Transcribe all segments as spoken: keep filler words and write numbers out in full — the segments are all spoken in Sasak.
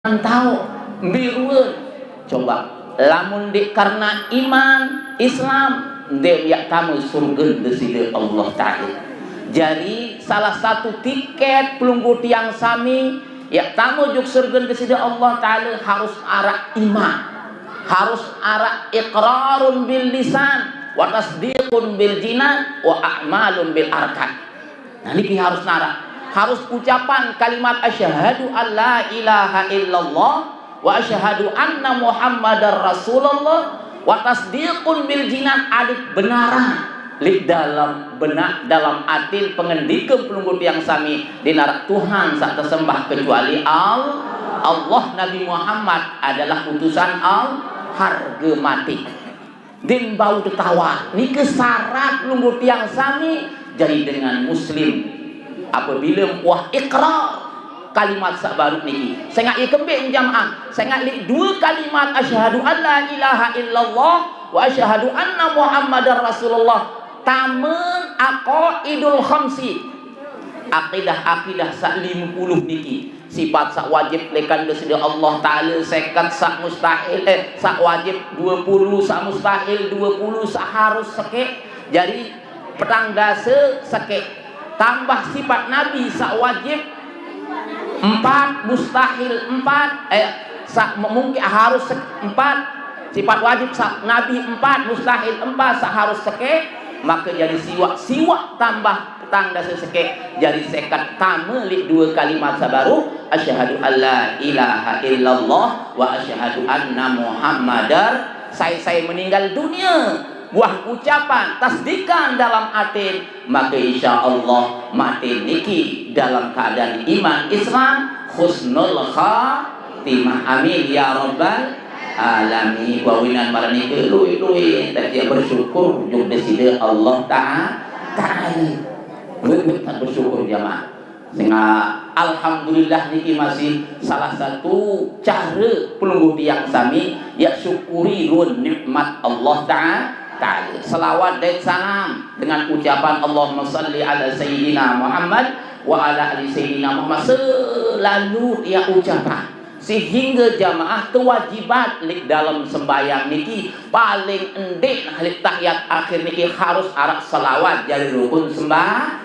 Tao, mbe ruen. Coba, lamun ndeq karena iman Islam, ndeq yaq tame surgen Deside Allah Taala. Jari, salah satu tiket pelungguh tiang sami yaq tame juk surgen Deside Allah Taala harus araq iman. Harus araq iqrarun bil lisan, wa tasdiqun bil jinan, wa a'malun bil arkan. Nah, niki harus naraq. Harus ucapan kalimat asyhadu alla ilaha illallah wa asyhadu anna Muhammadar Rasulullah wa tasdiqun bil jinan, adeq benaran leq dalem benak, dalem atin pengendike pelungguh tiang sami, ndeq naraq Tuhan saq tesembah kecuali Al-, Allah, Nabi Muhammad adalah utusan Al-, harge mati. Ndeq bau tetawar. Nike syarat pelungguh tiang sami jari dengan muslim. Apabile wah iqrar kalimat saq baruq niki. Sengaq ie kembeq jamaah. Sengaq leq due kalimat asyhadu alla ilaha illallah wa asyhadu anna Muhammadar Rasulullah, tame aqaidul khamsi. Akidah-akidah saq lime puluh niki. Sipat saq wajib leq kance Deside Allah Taala, seket saq mustahil, eh, saq wajib, due puluh saq mustahil, due puluh saq harus sekeq. Jari, petang dase sekeq. Tambah sipat Nabi saq wajib empat, mustahil empat, eh, saq mungkin harus se-, empat, sipat wajib saq Nabi empat, mustahil empat, saq harus sekeq, make jari siwaq, siwaq tambah petang dase sekeq, jari seket, tame leq due kalimat saq baruq, asyhadu alla ilaha illallah wa asyhadu anna Muhammadar, sai-sai meninggal dunie, buah ucapan, tasdikan dalem atin, make insya Allah mate niki dalem keadaan iman Islam, husnul khatimah. Amin ya rabbal alamin. Wawinan maraq nike lueq-lueq, tiang bersyukur juk Deside Allah Ta-, Taala. Lueq-lueq tiang bersyukur, jamaah. Sengaq alhamdulillah niki masih salah satu care pelungguh tiang sami yaq syukuri ruen nikmat Allah Ta-, Taala. Selawat dait salam dengan ucapan Allahumma shalli ala sayyidina Muhammad wa ala ali sayyidina Muhammad selalu tiang ucapan. Sehingge jamaah kewajiban leq dalem sembahyang niki paling ndeq leq tahiyat akhir niki harus araq selawat jari rukun sembah-,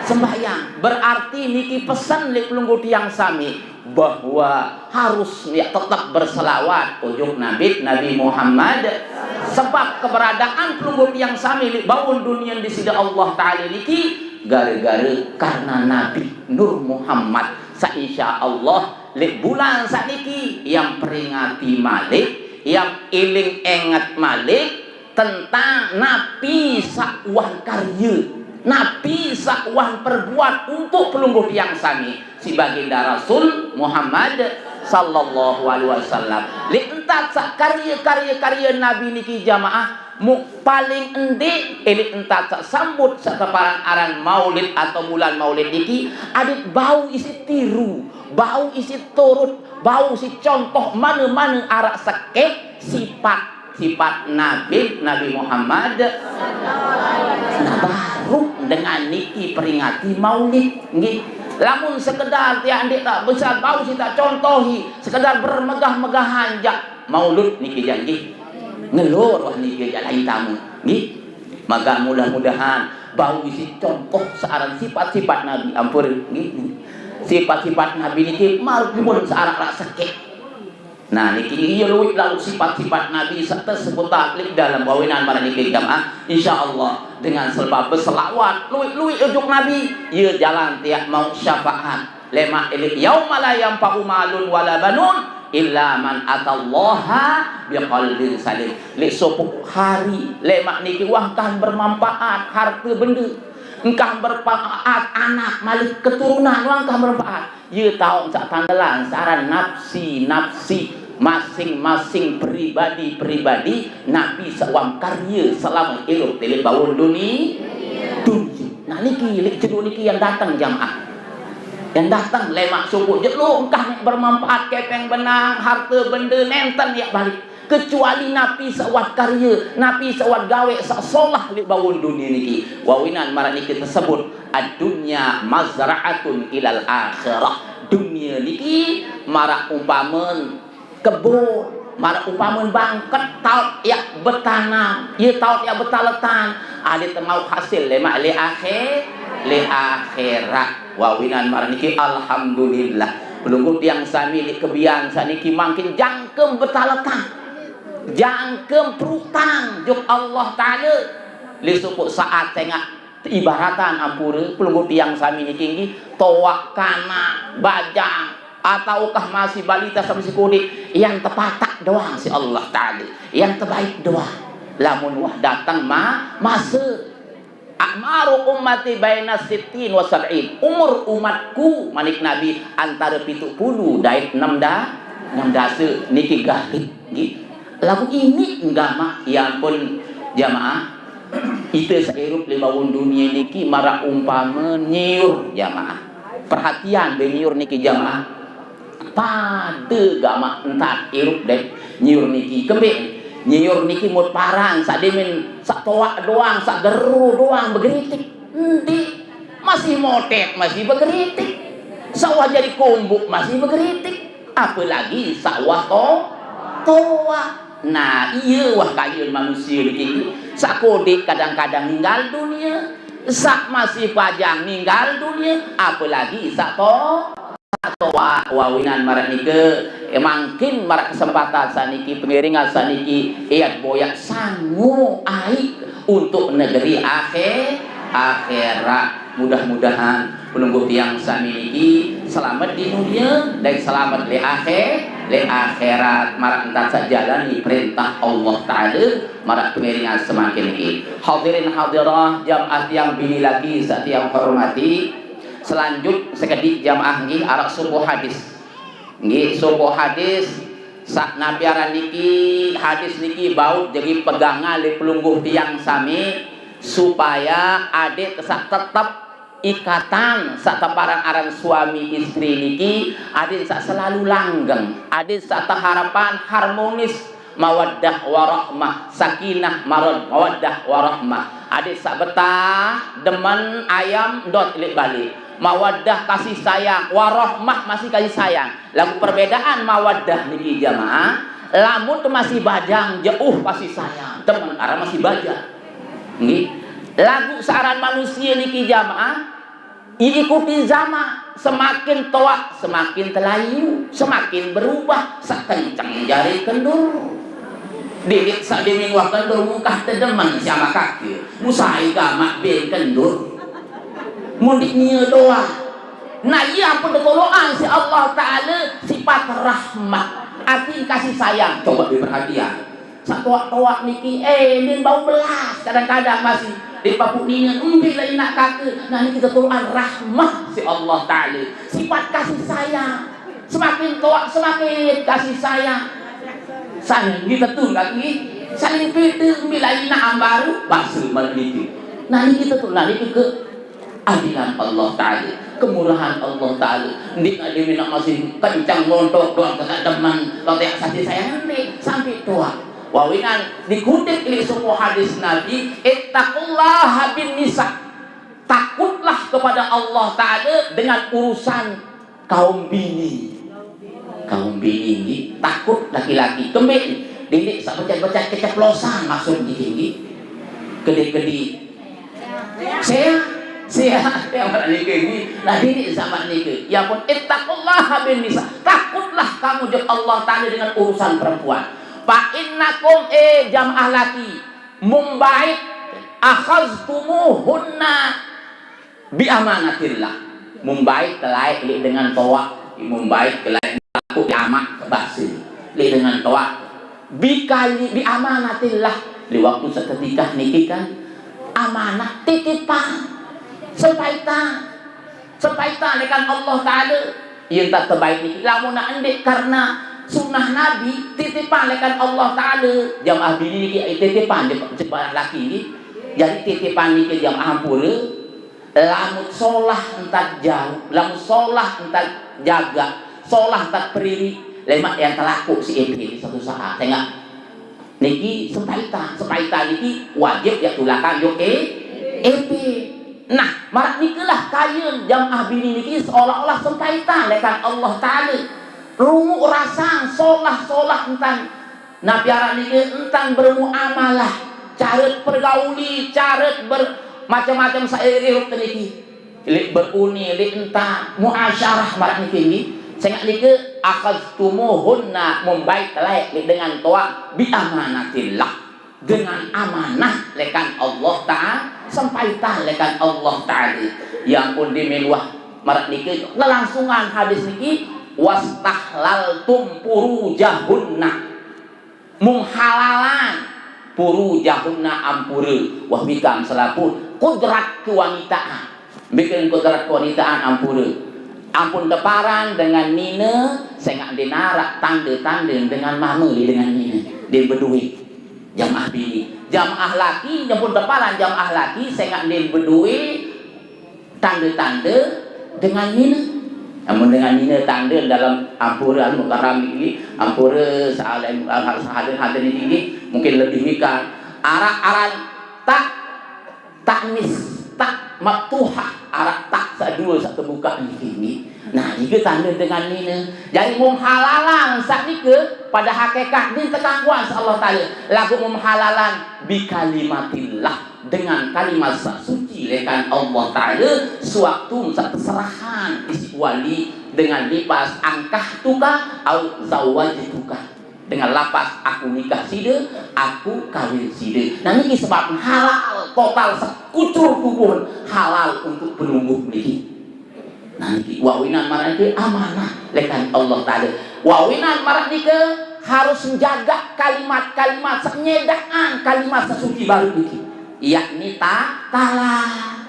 sembahyang. Berarti niki pesen leq pelungguh tiang sami bahwa harus yaq tetep berselawat ojok Nabi, Nabi Muhammad. Sebab keberadaan pelungguh tiang sami leq bawon dunie Deside Allah Taala niki gare-gare karena Nabi Nur Muhammad. Saq insya Allah leq bulan saq niki yaq peringati malik, yaq iling enget malik tentang napi saq wah karye, napi saq wah perbuat untuk pelungguh tiang sami, si Baginda Rasul Muhammad sallallahu alaihi wasallam. Leq entat saq karye, karye, karye Nabi niki jamaah, mu-, paling ndeq, eh, leq entat saq sambut saq teparan aran Maulid atau bulan Maulid niki, adeq bau isiq tiru, bau isiq turut, bau isiq contoh mane-mane araq sekeq sipat, sipat Nabi, Nabi Muhammad. Nah, baruq dengan niki peringati Maulid, nggih. Lamun sekedar tiang ndeq taq bisa bau siq taq contohi, sekedar bermegah-megahan jaq Maulud niki jaq nggih. Ngelor wah niki jaq lain tame, nggih. Maka mudah-mudahan bau isiq contoh searan sipat-sipat Nabi, ampun, nggih. Sipat-sipat Nabi niki maraq pun searan araq sekeq. Nah, niki ie lueq lalo sipat-sipat Nabi saq tesebut leq dalem wawinan maraq niki jamaah. Insya Allah dengan sebab beselawat lueq-lueq ojok Nabi, ie jalan tiang mauq syafaat. Lemaq leq yauma la yanfa'u malun wala banun illa man atallaha biqalbin salim. Leq sopoq hari lemaq niki wah engkah bermanfaat harte bende, engkah bermanfaat anak malik keturunan, wah engkah bermanfaat. Ie taoq saq tandelan searan nafsi-nafsi, masing-masing pribadi-pribadi, napi saq wah karye selame idup leq bawon duni-, dunie. Nah, niki leq jelo niki yaq dateng jamaah. Yaq dateng lemaq sopoq jelo engkah bermanfaat kepeng benang, harte bende nenten yaq balik. Kecuali napi saq wah karye, napi saq wah gaweq saq solah leq bawon dunie niki. Wawinan maraq niki tesebut Ad-dunya mazra'atun ilal akhirah. Dunia niki maraq umpamen kebon, maraq umpamen bangket, taoq yaq betanam, ye taoq yaq betaletan, adeq temauq hasil lemaq leq akhir, leq akhirat. Wawinan maraq niki, alhamdulillah. Pelungguh tiang sami leq kebian saq niki mangkin jangkem betaletan, jangkem perutang jok Allah Taala. Leq sopoq saat sengaq ibaratan ampure, pelungguh tiang sami niki nggih, toaq, kanak, bajang, ataukah masih balita saq masih kodeq, yaq tepatak doang siq Allah Taala, yaq tebaik doang. Lamun wah dateng ma-, mase, "A'maru ummati baina sittin wa sab'in." Umur umatku, manik Nabi, antare pitu puluh dait enem da-, enem dase niki galik, nggih. Laguq iniq gamaq, ya ampun, jamaah. Ite saq irup leq bawon dunie niki maraq umpame nyiur, jamaah. Perhatian, be nyiur niki, jamaah. Pade gamaq ntan irup dait nyiur niki. Kembeq? Nyiur niki mut paran, saq demen, saq toaq doang, saq gero doang begeritik. Ndeq. Masih motet, masih begeritik. Saq wah jari kombuk, masih begeritik. Apelagi saq wah to-, toaq. Nah, ie wah kayun manusie niki. Saq kodeq kadang-kadang ninggal dunie, saq masih bajang ninggal dunie, apelagi saq to-, saq toaq. Wawinan maraq nike, eh, mangkin maraq kesempatan saq niki, pengiringan saq niki, iat boyaq sangu aiq untuk negeri akhir-, akhirat. Mudah-mudahan pelungguh tiang sami niki selamet di dunie dait selamet leq akhir-, leq akhirat, maraq ntan saq jalani perintah Allah Taala, maraq pengiringan semakin niki. Hadirin hadirah, jamaah tiang bini laki saq tiang hormati, selanjut sekediq jamaah nggih, araq sopoq hadis. Nggih, sopoq hadis saq napi aran niki, hadis niki bau jari pegangan leq pelungguh tiang sami, supaya adeq saq tetep ikatan saq teparan aran suami istri niki, adeq saq selalu langgeng, adeq saq teharapan harmonis, mawaddah warahmah, sakinah, marad-, mawaddah warahmah. Adeq saq betah, demen, ayam, ndot leq bale. Mawaddah, kasih sayang, warahmah, masih kasih sayang. Laguq perbedaan mawaddah niki, jamaah, lamun te masih bajang, jauh kasih sayang, demen aran masih bajang. Nggih. Laguq saq aran manusie niki, jamaah, ikuti zaman, semakin toaq, semakin telayu, semakin berubah, saq kenceng jari kendur. Diriq saq demen wah kendur, mungkah tedemen siq amaq kake, musae gamaq ben kendur. Mun ndeq nie doang. Nah, ie ampun tetoloqan siq Allah Taala, sipat rahmat, arti kasih sayang. Coba diperhatian. Saq toaq-toaq niki, eh, ndin bau belas, kadang-kadang masih leq papuq nine, mbe leq inaq kake. Nah, niki tetoloqan rahmah siq Allah Taala. Sipat kasih sayang. Semakin toaq, semakin kasih sayang. Saling ditetu kaki, saling pede, mbe leq inaq ambaru, base maraq niki. Nah, niki tetu, nah, niki ke Adilan Allah Taala, kemurahan Allah Taala. Ndeq adeq minaq masih kenceng montok doang, tetep demen, tetep kasih sayang, ndeq, sampai toaq. Wawinan dikutip leq sopoq hadis Nabi, "Ittaqullaha bin nisa." Takutlah kepada Allah Taala dengan urusan kaum bini. Kaum bini nggih, takut laki-laki. Kembeq? Diriq saq becat-becat keceplosan, maksud niki nggih. Kedi-kedi. Sehat, sehat. Ya, maraq niki nggih. Nah, diriq saq maraq niki. Ya pun, ittaqullaha bin nisa. Takutlah kamu jok Allah Taala dengan urusan perempuan. Fa innakum, eh, jamaah laki, mumbaik, akhaztumuhunna bi amanatillah. Mumbaik telaeq leq dengan toaq, mumbaik telaeq laku amaq kebase leq dengan toaq. Bi kali, bi amanatillah. Leq waktu seketika niki kan amanah, titipan, sepaitan, sepaitan lekan Allah Taala. Ie ntan tebaik niki lamun ndeq karena sunah Nabi, titipan lekan Allah Taala. Jamaah bini niki titipan, jep-, jep-, laki niki. Jari titipan niki jamaah ampure. Lamun solah ntan jauq, lamun solah ntan jagaq, solah ntan periri, lemaq yaq telakuq siq epe satu saat, sengaq niki sepaitan, sepaitan niki wajib yaq tulakan jok e-, epe. Nah, maraq nikelah kayun jamaah bini niki seolah-olah sempaitan leq kan Allah Taala. Runguq rasang solah-solah entan. Napi araq nike? Entan bermuamalah, care pergauli, care ber-, macem-macem saq iri-iri rukte niki. Leq beruni, leq entan, muasyarah maraq niki nggih. Sengaq nike, "Akhadtumuhunna", mumbai telaeq leq dengan toaq, "bi amanatillah", dengan amanah leq kan Allah Ta'ala, sempaitan leq kan Allah Ta'ala. Ya ampun, di meluah maraq nike, lelangsungan hadis niki, "Wastahlaltum furujahunna", mung halalan, furujahunna, ampure, wah, wikan selapuq kudrat kewanitaan. Bikin kudrat kewanitaan ampure. Ampun teparan dengan nine, sengaq ndeq naraq tande-tande dengan mame leq dengan nine. Ndeq bedoe. Jamaah bini. Jamaah laki, nyampun teparan jamaah laki, sengaq ndeq bedoe tande-tande dengan nine. Namun dengan nine tande dalem ampure anu mukaram niki, ampure sahal-, sahal-, sahal-, sahal niki, mungkin lebih wikan. Araq aran tak taknis, tak maftuhah, araq tak saq due saq tebukaq niki. Nah, nike tande dengan nine. Jari, mung halalan saq nike pade hakekat ndeq tekanggoan siq Allah Taala. Laguq mung halalan bi kalimatillah, dengan kalimat saq suci leq kan Allah Taala, sewaktu saq teserahan isiq wali dengan lipas, "Ankahtuka" au "Zawajtuka". Dengan lapas, "Aku nikah side, aku kawin side." Nah, niki sebab halal total sekucur tubuh, halal untuk pelungguh niki. Nah, niki wawinan maraq nike amanah leq kan Allah Taala. Wawinan maraq nike harus njagaq kalimat-kalimat saq nyedaqang kalimat saq suci baruq niki, yakni ta-, talak.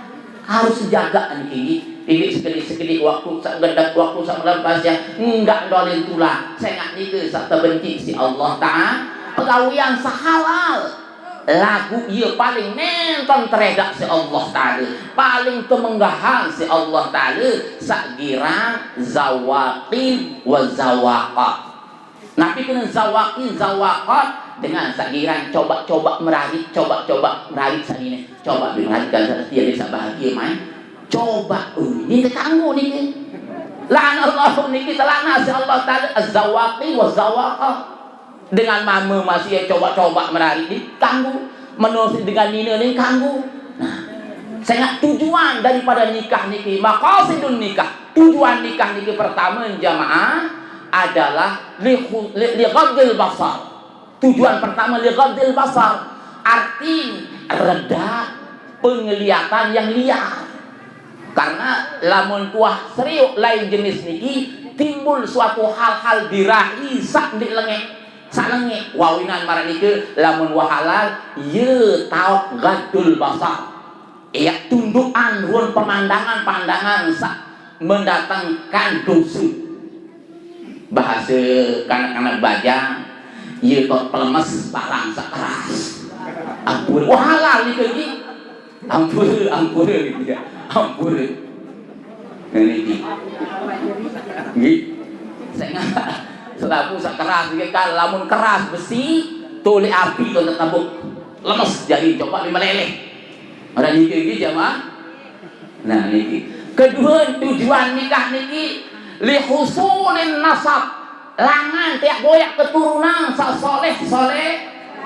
Harus jagaq niki, nggih. Tilik sekediq-sekediq waktu, saq gedek waktu, saq melempas ya, enggak ndolin tulak. Sengaq nike saq tebenci siq Allah Ta'ala. Pegawean saq halal. Laguq ie paling nenten teredaq siq Allah Ta'ala. Paling temenggahan siq Allah Ta'ala. Saq girang zawaqin wa zawaqah. Napi kene zawaqin, zawaqah? Dengan saq girang cobaq-cobaq merariq, cobaq-cobaq merariq saq nine. Cobaq merariq kan saq setie, saq bahagie, mai. Cobaq, uh, nike tekanggo nike. La'anallahu, niki telaknat siq Allah Taala, az-zawaqin wa zawaqah. Dengan mame masih cobaq-cobaq merariq, ndeq kanggo. Meno siq dengan nine ndeq kanggo. Nah, sengaq tujuan daripada nikah niki, maqasidun nikah, tujuan nikah niki pertame jamaah adalah li khu-, li, li ghaddil basar. Tujuan pertame li ghaddil basar, arti reda penglihatan yang liar. Karena lamun tuah serioq lain jenis niki, timbul suatu hal-hal birahi saq ndeq lengeq. Saq lengeq, wawinan maraq nike, lamun wah halal, ye taoq ghaddul basar. Ie tundukan ruen pemandangan-pandangan saq mendatengkan dose. Bahase kanak-kanak bajang, ye taoq pelemes barang saq keras. Ampure, wah halal nike nggih. Ampure, ampure niki ya. Ampure. Nah, niki. Nggih. Sengaq selapuq saq keras niki kan, lamun keras besi, tolek api to tetebuk. Lemes jari, coba meleleh. Maraq niki nggih, jamaah. Nah, niki. Kedue, tujuan nikah niki li husulin nasab. Langan teaq boyaq keturunan saq soleh, soleh,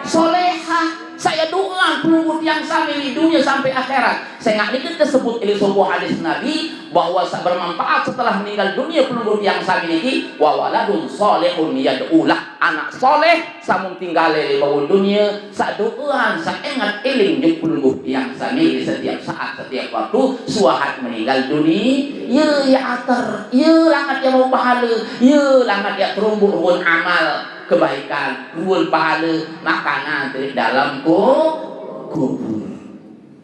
solehah. Saq ie doeang pelungguh tiang sami leq dunie sampai akhirat. Sengaq niki tesebut leq sopoq hadis Nabi, bahwa saq bermanfaat setelah meninggal dunie pelungguh tiang sami niki, wa waladun shalihun yad'u lah. Anak soleh sampun tinggale leq bawon dunie, saq doeang, saq enget eling juk pelungguh tiang sami leq setiap saat, setiap waktu, suahat meninggal dunie, ye, ye ater, ye langet ye mauq pahale, ye langet ye teromboq ruen amal kebaikan, ruen pahale, makanan leq dalem ku-, kubur.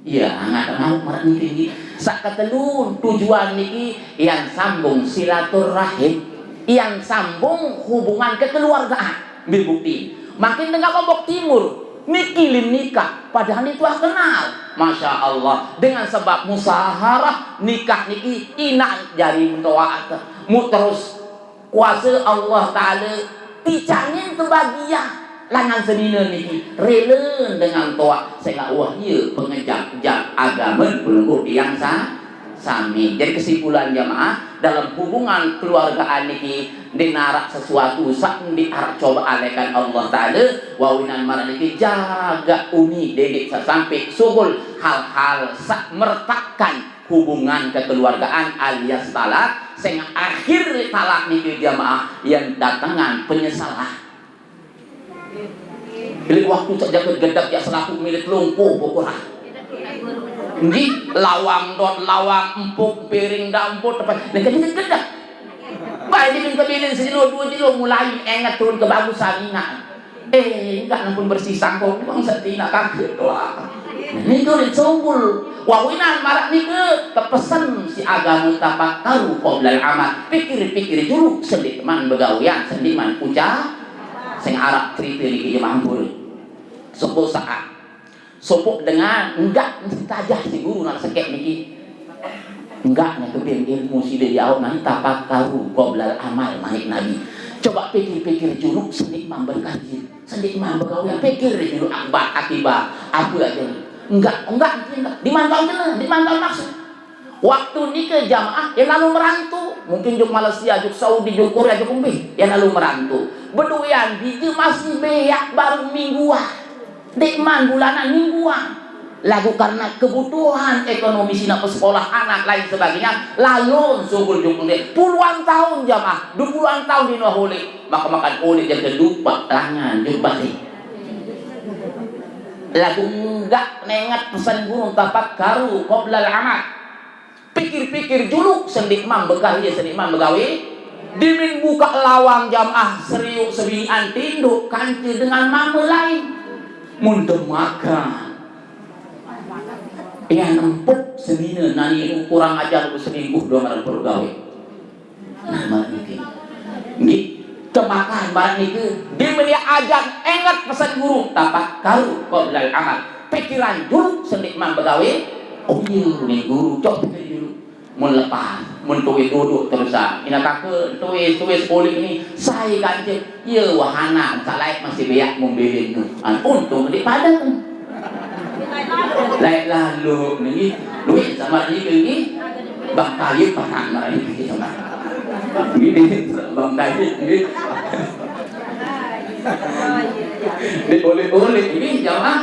Iya, angkat mauq maraq niki nggih. Saq ketelu, tujuan niki yan sambung silaturahim, yan sambung hubungan kekeluargaan. Mbe bukti? Makin dengah Lombok Timur, niki lim nikah, padahal ndeq tuah kenal. Masya Allah, dengan sebab musaharah nikah niki inaq jari mentoaq. Muq terus kuase Allah Taala, ticanin tebagiah. Langan senine niki rela dengan toaq sengaq wah ie pengejap-jap agame pelungguh tiang sa-, sami. Jadi kesimpulan jamaah, dalam hubungan keluargaan niki ndeq naraq sesuatu saq ndeq araq coba alekan Allah Taala, wawinan maraq niki jagaq uni dendeq saq sampe sugul hal-hal saq meretakkan hubungan kekeluargaan alias talak, sengaq akhir talak niki jamaah yen datengan penyesalan. Leq waktu saq jangke gedek jaq selapuq milet longko pokok ah. Nggih, lawang dot, lawang empuk, piring dampur, tepat. Leq gedek-gedek. Bae dibin kebilin sejelo, due jelo, mulai enget turun kebagusan inaq. Eh, enggak nampun bersih sangkong, bang setinaq kagak doang. Nike udah sugul. Wawinan maraq nike tepesen siq agame, tafakkaru qoblal amal. Pikir-pikir julu sendeqman begawean, sendeqman ucap. Sing araq cerite niki jemaah ampure. Sopoq saat, sopoq dengan enggak mesti tajah siq guru nang sekeq niki. Enggak nang kebeng ilmu side jauq nang tafakkaru qoblal amal, manik Nabi. Coba pikir-pikir julu sendeqman berkaji, sendeqman begawean, pikir julu akbar akibat ape aja. Enggak, enggak, enggak. Dimantau kene, dimantau maksud. Waktu nike jamaah, ye lalo merantu. Mungkin juk Malaysia, juk Saudi, juk Korea, juk umbi, ye lalo merantu. Bedowean bije masih beaq baruq mingguan. Ndeqman bulanan, mingguan. Laguq karena kebutuhan ekonomi sine pesekolah anak lain sebagainya, lalo sugul juk umbi. Puluhan taun jamaah, due puluhan taun dinoe uleq. Maka makan uleq jangke dupaq langan juk balik. Laguq enggak nenget pesen guru, tafakkaru qoblal amal. Pikir-pikir julu sendeqman bekarye, sendeqman begawe. Dimin bukaq lawang jamaah serioq sebiniqan tindoq kance dengan mame lain. Mun temakan. Ian empuk senine nani kurang ajar seminggu due ngerempur gawe. Nah, maraq niki. Nggih, temakan maraq niki. Dimin ye ajak enget pesen guru, tafakkaru qoblal amal. Pikiran julu sendeqman begawe. Oh, iye, ni guru, coq pikir julu. Mun lepas, mun tuis duduk terusan. Inaq kake tuis, tuis uleq ni, sai kance. Iye, wah anak, saq laeq masih beaq mun bilin nu. An, untung ndeq pade. Laeq lalo niki, lueq saq maraq niki nggih. Bang Taib panak maraq niki saq maraq. Nggih, Bang Taib nggih. Ndeq uleq-uleq nggih, jamaah.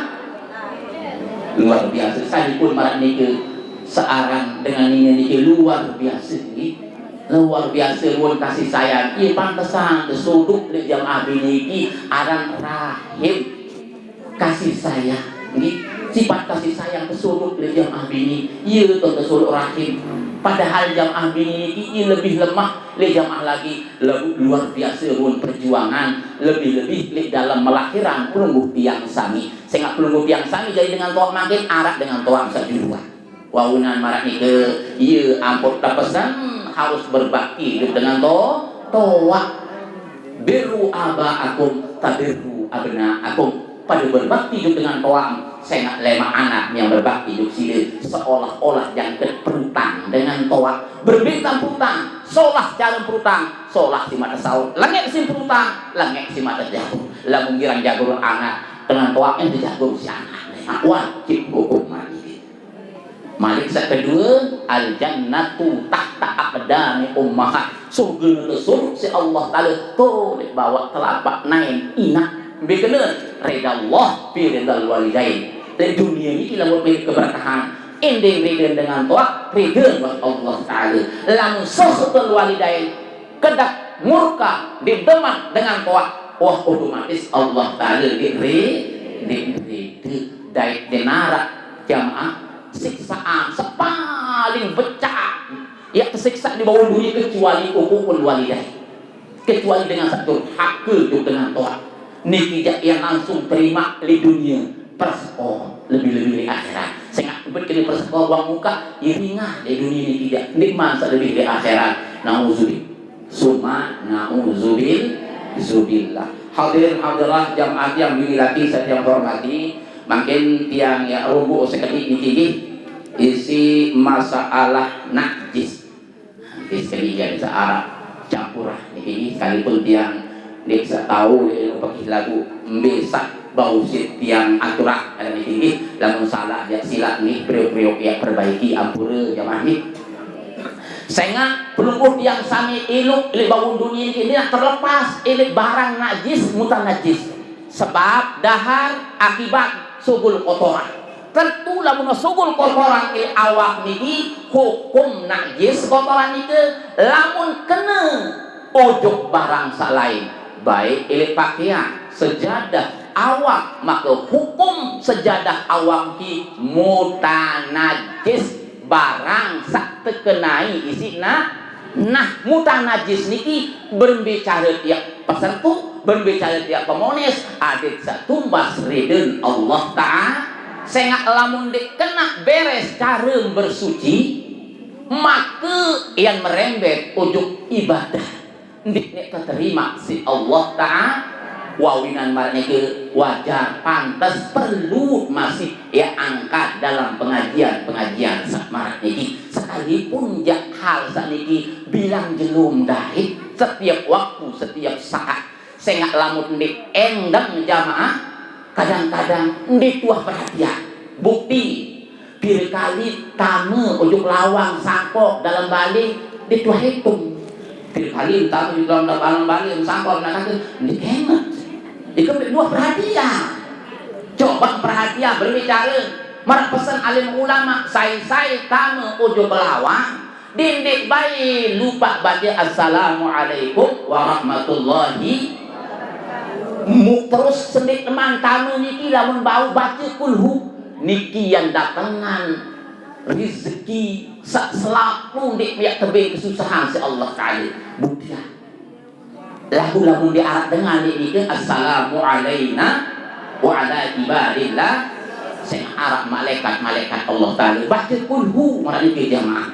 Luar biase, sekalipun maraq nike, searan dengan nine nike luar biase nggih. Luar biase ruen kasih sayang. Ie pantesan tesodoq leq jamaah bini niki aran rahim. Kasih sayang, nggih. Sifat kasih sayang tesodoq leq jamaah bini, ie to tesodoq rahim. Padahal jamaah bini niki ie lebih lemah leq jamaah laki, lebih luar biase ruen perjuangan, lebih-lebih leq dalem melahirang pelungguh tiang sami. Sengaq pelungguh tiang sami jari dengan toaq mangkin araq dengan toaq saq juluan. Wawunan maraq nike, ie ampun tepesen harus berbakti idup dengan to-, toaq. Birru abaakum tabirru abnaakum. Pade berbakti idup dengan toaq, sengaq lemaq anak yang berbakti idup side seolah-olah jangke perutang dengan toaq. Berbintang perutang, solah care perutang, solah siq mate saut. Lengeq siq perutang, lengeq siq mate jagur. Lamun girang jagur anak, dengan toaq ente jagur siq anak. Lemaq wajib hukum mate. Maliq saq kedue, al jannatu tahta aqdami ummahat. Surgene tesuruq siq Allah Taala to leq bawaq telapak naen inaq. Mbe kene? Ridallah fi ridal walidain. Leq dunie niki lamun mele keberkahan, endeng ride dengan toaq, ride bas Allah Taala. Lamun sakhatul walidain, kedaq murka, ndeq demen dengan toaq, wah, otomatis Allah Taala ndeq ri-, ndeq ride. Dait ndeq naraq jamaah siksaan saq paling becaq, yaq tesiksa di bawaq dunie kecuali uququl walidain. Kecuali dengan saq durhake juk dengan toaq. Niki jaq yang langsung terimaq leq dunie, persekor, lebih-lebih leq akhirat. Sengaq bet kene persekor wah mukaq, iringah leq dunie niki jaq, ndeqman saq lebih leq akhirat. Nauzubillah. Summa nauzubil-, zubillah. Hadirin hadirat jamaah yang dimuliakan, saya yang hormati, mangkin tiang ya rubuk sekediq niki nggih. Isiq masalah najis. Nggih, sekediq ya bisa araq campuran niki nggih, sekalipun tiang Saq tao leq ilmu pekih laguq, mbe saq bau siq tiang aturan, ada niki nggih, lamun salaq jaq silaq nggih, priuk-priuk yaq perbaiki, ampure jamaah nggih. Sengaq pelungguh tiang sami iluq leq bawon dunie niki, ndeq terlepas leq barang najis, mutanajis. Sebab dahar akibat sugul kotoran. Tertu lamun sugul kotoran leq awak niki, hukum najis kotoran nike, lamun kene ojok barang saq lain, baik leq pakean, sejadah, awak, make hukum sejadah awak niki mutanajis. Barang saq tekenai isiqne. Nah, mutanajis niki berembe care tiaq pesentuq, berembe care tiaq pemones, adeq saq tumbas riden Allah Ta'ala. Sengaq lamun ndeq kenaq beres care bersuci, make yan merembet ojok ibadah. Ndeqne teterimaq siq Allah Ta'ala. Wawinan maraq nike wajar, pantes, perlu masih yaq angkat dalam pengajian-pengajian saq maraq niki. Sekalipun jaq hal saq niki bilang jelo ndait, setiap waktu, setiap saat. Sengaq lamun ndeq endeng jamaah, kadang-kadang ndeq tuah perhatian. Bukti, pire kali tame ojok lawang sangkok dalem bale, ndeq tuah itung. Pire kali tame ojok lawang dalem bale sangkok, nah, kate, ndeq kenget. Ike ndeq tuah perhatian. Coba perhatian, berembe care. Maraq pesen alim ulama, sai-sai tame ojok lawang, dendeq bae lupaq bace, "Assalamualaikum warahmatullahi." Mu-, terus sendeqman tame niki lamun bau bace kulhu, niki yan datengan rezeki saq selapuq ndeq miaq tebeng kesusahan siq Allah Ta'ala. Buktian. Laguq lamun ndeq araq dengan leq nike, "Assalamu alaina wa ala ibadillah." Sengaq araq malaekat-malaekat Allah Ta'ala bace kulhu maraq nike jamaah.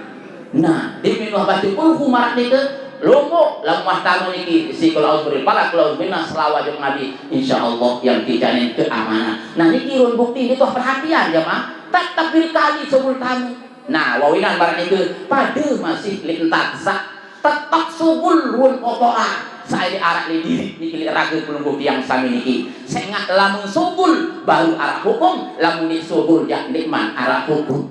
Nah, deq menuh bace kulhu maraq nike, lomboq lamun wah tame niki, si qul a'udzu birabbil falaq, qul a'udzu binnas, selawat ojok Nabi, insyaallah yang ticanin keamanan. Nah, niki ruen bukti ndeq tuah perhatian jamaah. Tetep pire kali sugul tame. Nah, wawinan maraq nike pade masih leq entan saq tetep sugul ruen kotoran saq leq araq leq diriq niki, leq rage pelungguh tiang sami niki. Sengaq lamun sugul baru araq hukum, lamun ndeq sugul jaq ndeqman araq hukum.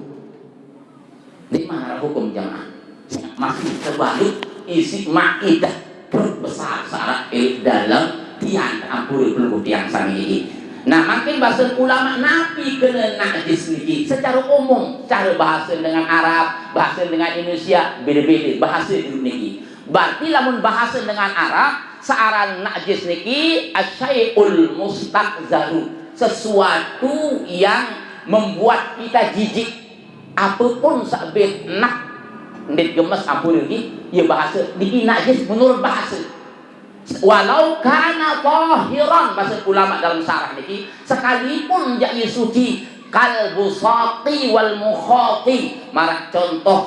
Ndeqman araq hukum jamaah. Sengaq masih tebalut isiq maidah perut besar saq araq leq dalem tian, ampure pelungguh tiang sami niki. Nah, mangkin basen ulama napi kene najis niki? Secare umum, care bahase dengan Arab, bahase dengan Indonesia, bede-bede bahase dulu niki. Berarti lamun bahase dengan Arab, saq aran najis niki asyai'ul mustaqzaru, sesuatu yang membuat kita jijik. Apapun saq bet enak, ndeq gemes, ampun niki, ye bahase niki najis menurut bahase. Walau kana tahiran, base ulama dalam sarah niki, sekalipun jaq ie suci, kal busaqi wal mukhati, maraq contoh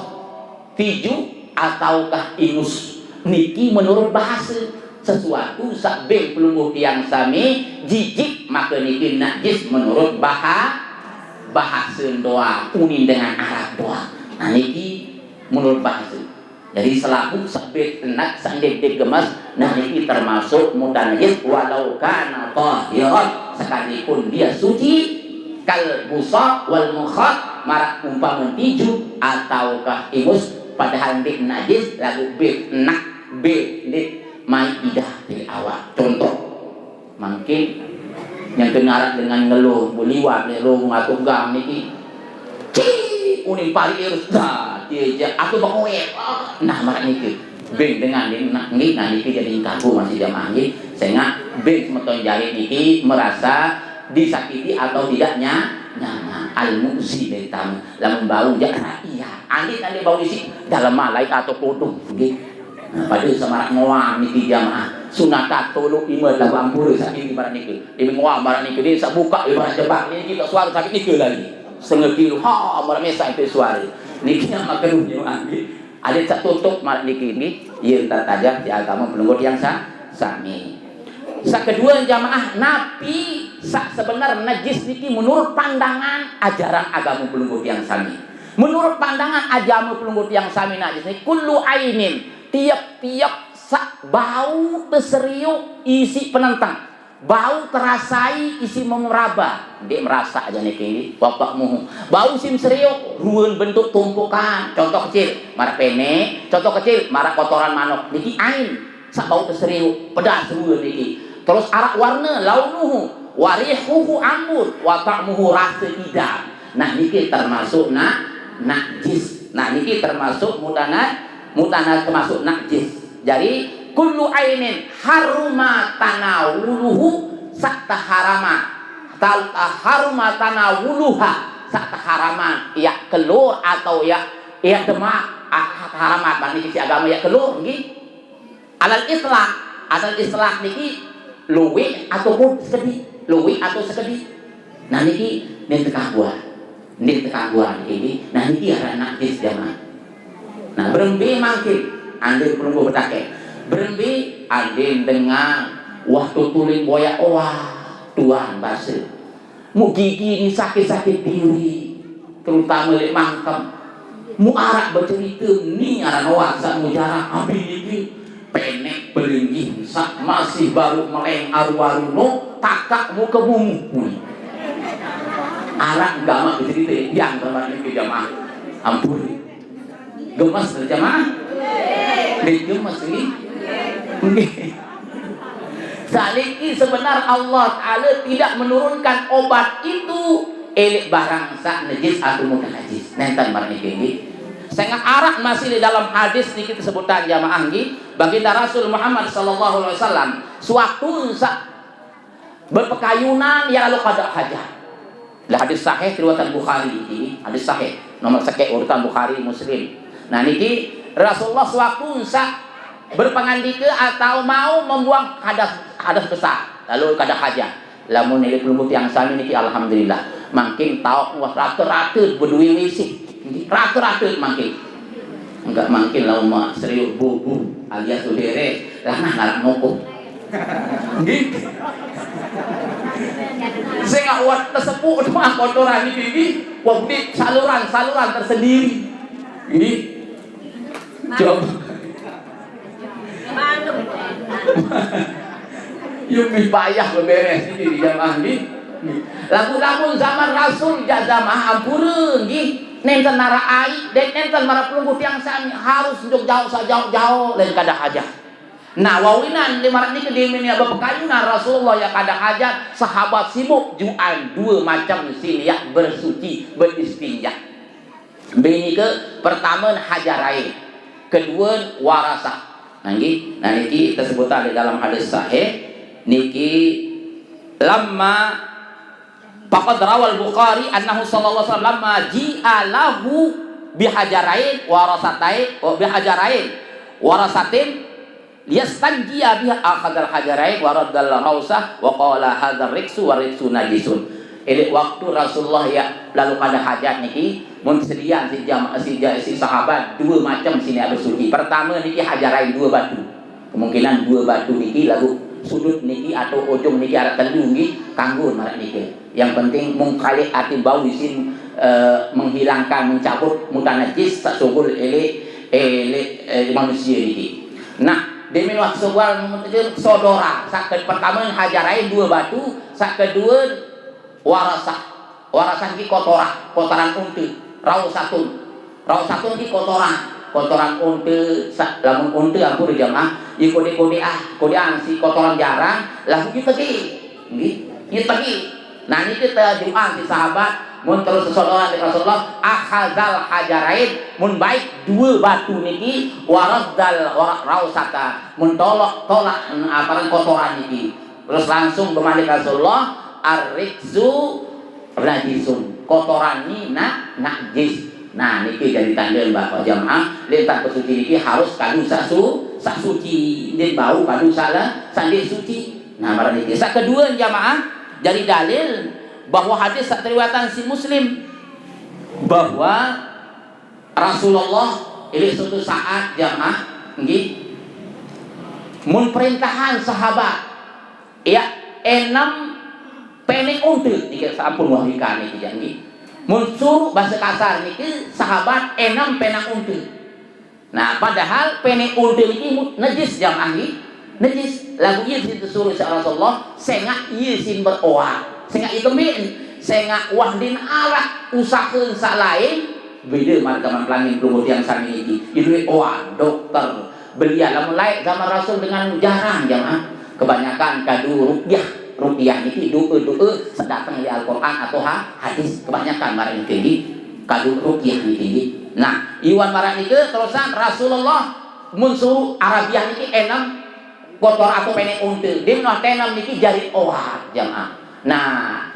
tiju ataukah ingus. Niki menurut bahase, sesuatu saq beng pelungguh tiang sami jijik, make niki najis menurut baha-, bahase doang, unin dengan Arab doang. Nah, niki menurut bahase. Jadi, selapuq saq bet enak, saq ndeq-ndeq gemes, nah, niki termasuk mutanajis walau kana tahiran, sekalipun dia suci, kal busaq wal mukhat, maraq umpame tiju ataukah ingus, padahal ndeq najis, laguq bet enak, bet ndeq maiq idah leq awak. Contoh, mangkin nyengke araq dengan ngeluh, beliwat leq lowong atau gang niki. Cik, unin pari irus, dah, tie jaq, aku bekoek. Nah, maraq niki. Beng dengan ni, nah, nggih, nah, niki jadi kanggo masih jamaah nggih. Sengaq beng semeton jari niki merasa disakiti atau tidak nya-, nyaman. Al-mu'zi dari tamu. Lamun bau jaq rakyat. Andin, andin bau isiq dalem malaikat atau kodong nggih. Nah, pade saq maraq ngoam niki jamaah. Sunatan toloq ime laguq ampure sakit maraq niki. Demi ngoam maraq niki, demi saq bukaq ibarat jebak niki, tak suare sakit niki lagi. Setengah kilo, ha, maraq mesaq itu suare. Niki yang makan dunia nggih. Adeq saq tutup maraq niki nggih. Ye entar tajah di agama pelungguh tiang sa-, sami. Saq kedue jamaah, napi saq sebenar najis niki menurut pandangan ajaran agama pelungguh tiang sami. Menurut pandangan agama pelungguh tiang sami najis niki kullu ainin, tiap-tiap Sa-, bau teu seriuk isi penentang. Bau terasai isi memeraba. Ndeq merasak aja niki, wa ta'muhu. Bau sim seriuk, ruen bentuk tumpukan. Contoh kecil, maraq pene, contoh kecil, maraq kotoran manuk. Niki ain, saq bau teu seriuk, pedas ruen niki. Terus araq warne, launuhu, wa rihuhu ambun, wa ta'muhu rase idang. Nah, niki termasuk na-, najis. Nah, niki termasuk mutana-, mutana-, termasuk najis. Jari, kullu ainin haruma tanawuluhu, saq teharama, ta-, haruma tanawuluha, saq teharama, yaq kelor atau yaq, yaq demak, ah, teharama, bang niki siq agame yaq kelor, nggih. Alal itlaq, alal itlaq niki lueq ataupun sekediq, lueq atau sekediq. Nah, niki ndeqn tekanggoan. Ndeqn tekanggoan niki. Nah, niki aran najis, jamaah. Nah, berembe mangkin, andin pelungguh bedake. Berembe andin dengan wah tutuling boyaq oah, tuan base. Mu gigi ni sakit-sakit diri, terutame leq mangkem. Mu araq becerite ni aran oah saq mujarab, abin niki peneq pelinggih saq masih baruq meleng aru-aru no, takaq muke mumuh. Araq gamaq becerite, yang gamaq niki jamaah. Ampun. Gemes jamaah? Ndeq gemes nggih. Nggih. Saliki sebenar Allah Taala tidak menurunkan obat itu eleq barang saq najis atau mutanajis. Nenten maraq niki nggih. Sengaq araq masih di dalam hadis niki tesebutan jamaah nggih. Baginda Rasul Muhammad sallallahu alaihi wasallam sewaktu saq berpekayunan, ia lalu kada hajat. Lah, hadis sahih riwayat Bukhari niki, hadis sahih nomor sekeq urutan Bukhari Muslim. Nah, niki Rasulullah sewaktu saq berpengandike atau mau membuang hadas, hadas besar, lalu kada hajat. Lamun niki pelungguh tiang sami niki, alhamdulillah, mangkin taoq wah rata-rata bedoe W C. Nggih, rata-rata mangkin. Enggak mangkin lamun maq seriuq bubuh alias uderes, lah nah ngaraq nopo. Nggih. Sengaq wah tesepuq doang kotoran niki, nggih. Wah, niki saluran-saluran tersendiri. Nggih. Coba. Yo, mih payah beberes niki di jamaah niki. Laguq lamun zaman Rasul jaq jamaah ampure nggih. Nenten maraq aiq, dait nenten maraq pelungguh tiang sami harus njuk jaoq saq jaoq-jaoq, lain kada hajat. Nah, wawinan leq maraq nike demen yaq bepekayunan Rasulullah yaq kada hajat, sahabat sibuk juan due macem sin yaq bersuci, beristinja. Mbe nike, pertame hajarain, kedue warasah. Nah, nggih, nah niki tesebutan di dalam hadis sahih niki, lamma faqad rawal Bukhari annahu sallallahu alaihi wasallam lamma ji'a lahu bihajarain warasatain, oh, bihajarain warasatin liyastanjiya biha akhadzal hajarain wa raddal rausah wa qala hadzal riksu wa riksu najisun. Eleq waktu Rasulullah yaq lalu kada hajat niki, mun sedian siq jam-, siq ja-, siq sahabat due macem sin yaq besuci. Pertame niki hajarain due batu. Kemungkinan due batu niki laguq sudut niki atau ujung niki araq telu nggih, kanggo maraq niki. Yang penting mung kaleq ati bau isin, eh, menghilangkan, mencabut mutanajis saq sugul eleq, eleq, eh, manusie niki. Nah, demen wah sugul sodora, saq ke-, pertame hajarain due batu, saq kedue warasah. Warasah niki kotoran, kotoran unte, rausatun. Rausatun niki kotoran, kotoran unte, sa-, lamun unte ampun jamaah, ye kodeq-kodeq ah, kodeqan siq kotoran jarang, laguq ye tegi. Nggih, ye tegi. Nah, niki tejuan siq sahabat, mun terus sesodoran leq Rasulullah, akhadzal hajarain, mun bait due batu niki, waraddal wa-, rausata, mun toloq, tolak, aparan kotoran niki. Terus langsung bemanik Rasulullah, "Ar-riksu najisun." Kotoran ni na-, najis. Nah, niki jari tande bahwa jamaah leq entan besuci niki harus kadu saq su-, saq suci. Ndeq bau kadu saq le-, saq ndeq suci. Nah, maraq niki. Saq kedue jamaah jari dalil bahwa hadis saq teriwayatang siq Muslim bahwa Rasulullah, eleq suatu saat jamaah, nggih, mun perintahan sahabat, ya, enem peneq unte, niki sampun wah wikan niki, nggih. Mun suruq base kasar niki, sahabat enem peneq unte. Nah, padahal pene unte niki mu-, najis, jamaah nggih. Najis. Laguq ie sin tesuruh siq Rasulullah, sengaq ie sin beroat. Sengaq ie kembeq, sengaq wah ndeqn araq usahe saq lain, bede maraq jaman pelangin pelungguh tiang sami niki. Ie due oat, dokter, belian. Lamun laeq zaman Rasul dengan jarang, jamaah. Kebanyakan kadu ruqyah. Ruqyah niki doe-doe saq dateng leq Al-Qur'an atau ha-, hadis. Kebanyakan maraq niki nggih. Kadu ruqyah niki nggih. Nah, iwan maraq nike terusan Rasulullah mun suruq Arabiah niki enem kotor atau pene unte. Ndeqn menoh tenem niki jari oat, jamaah. Nah,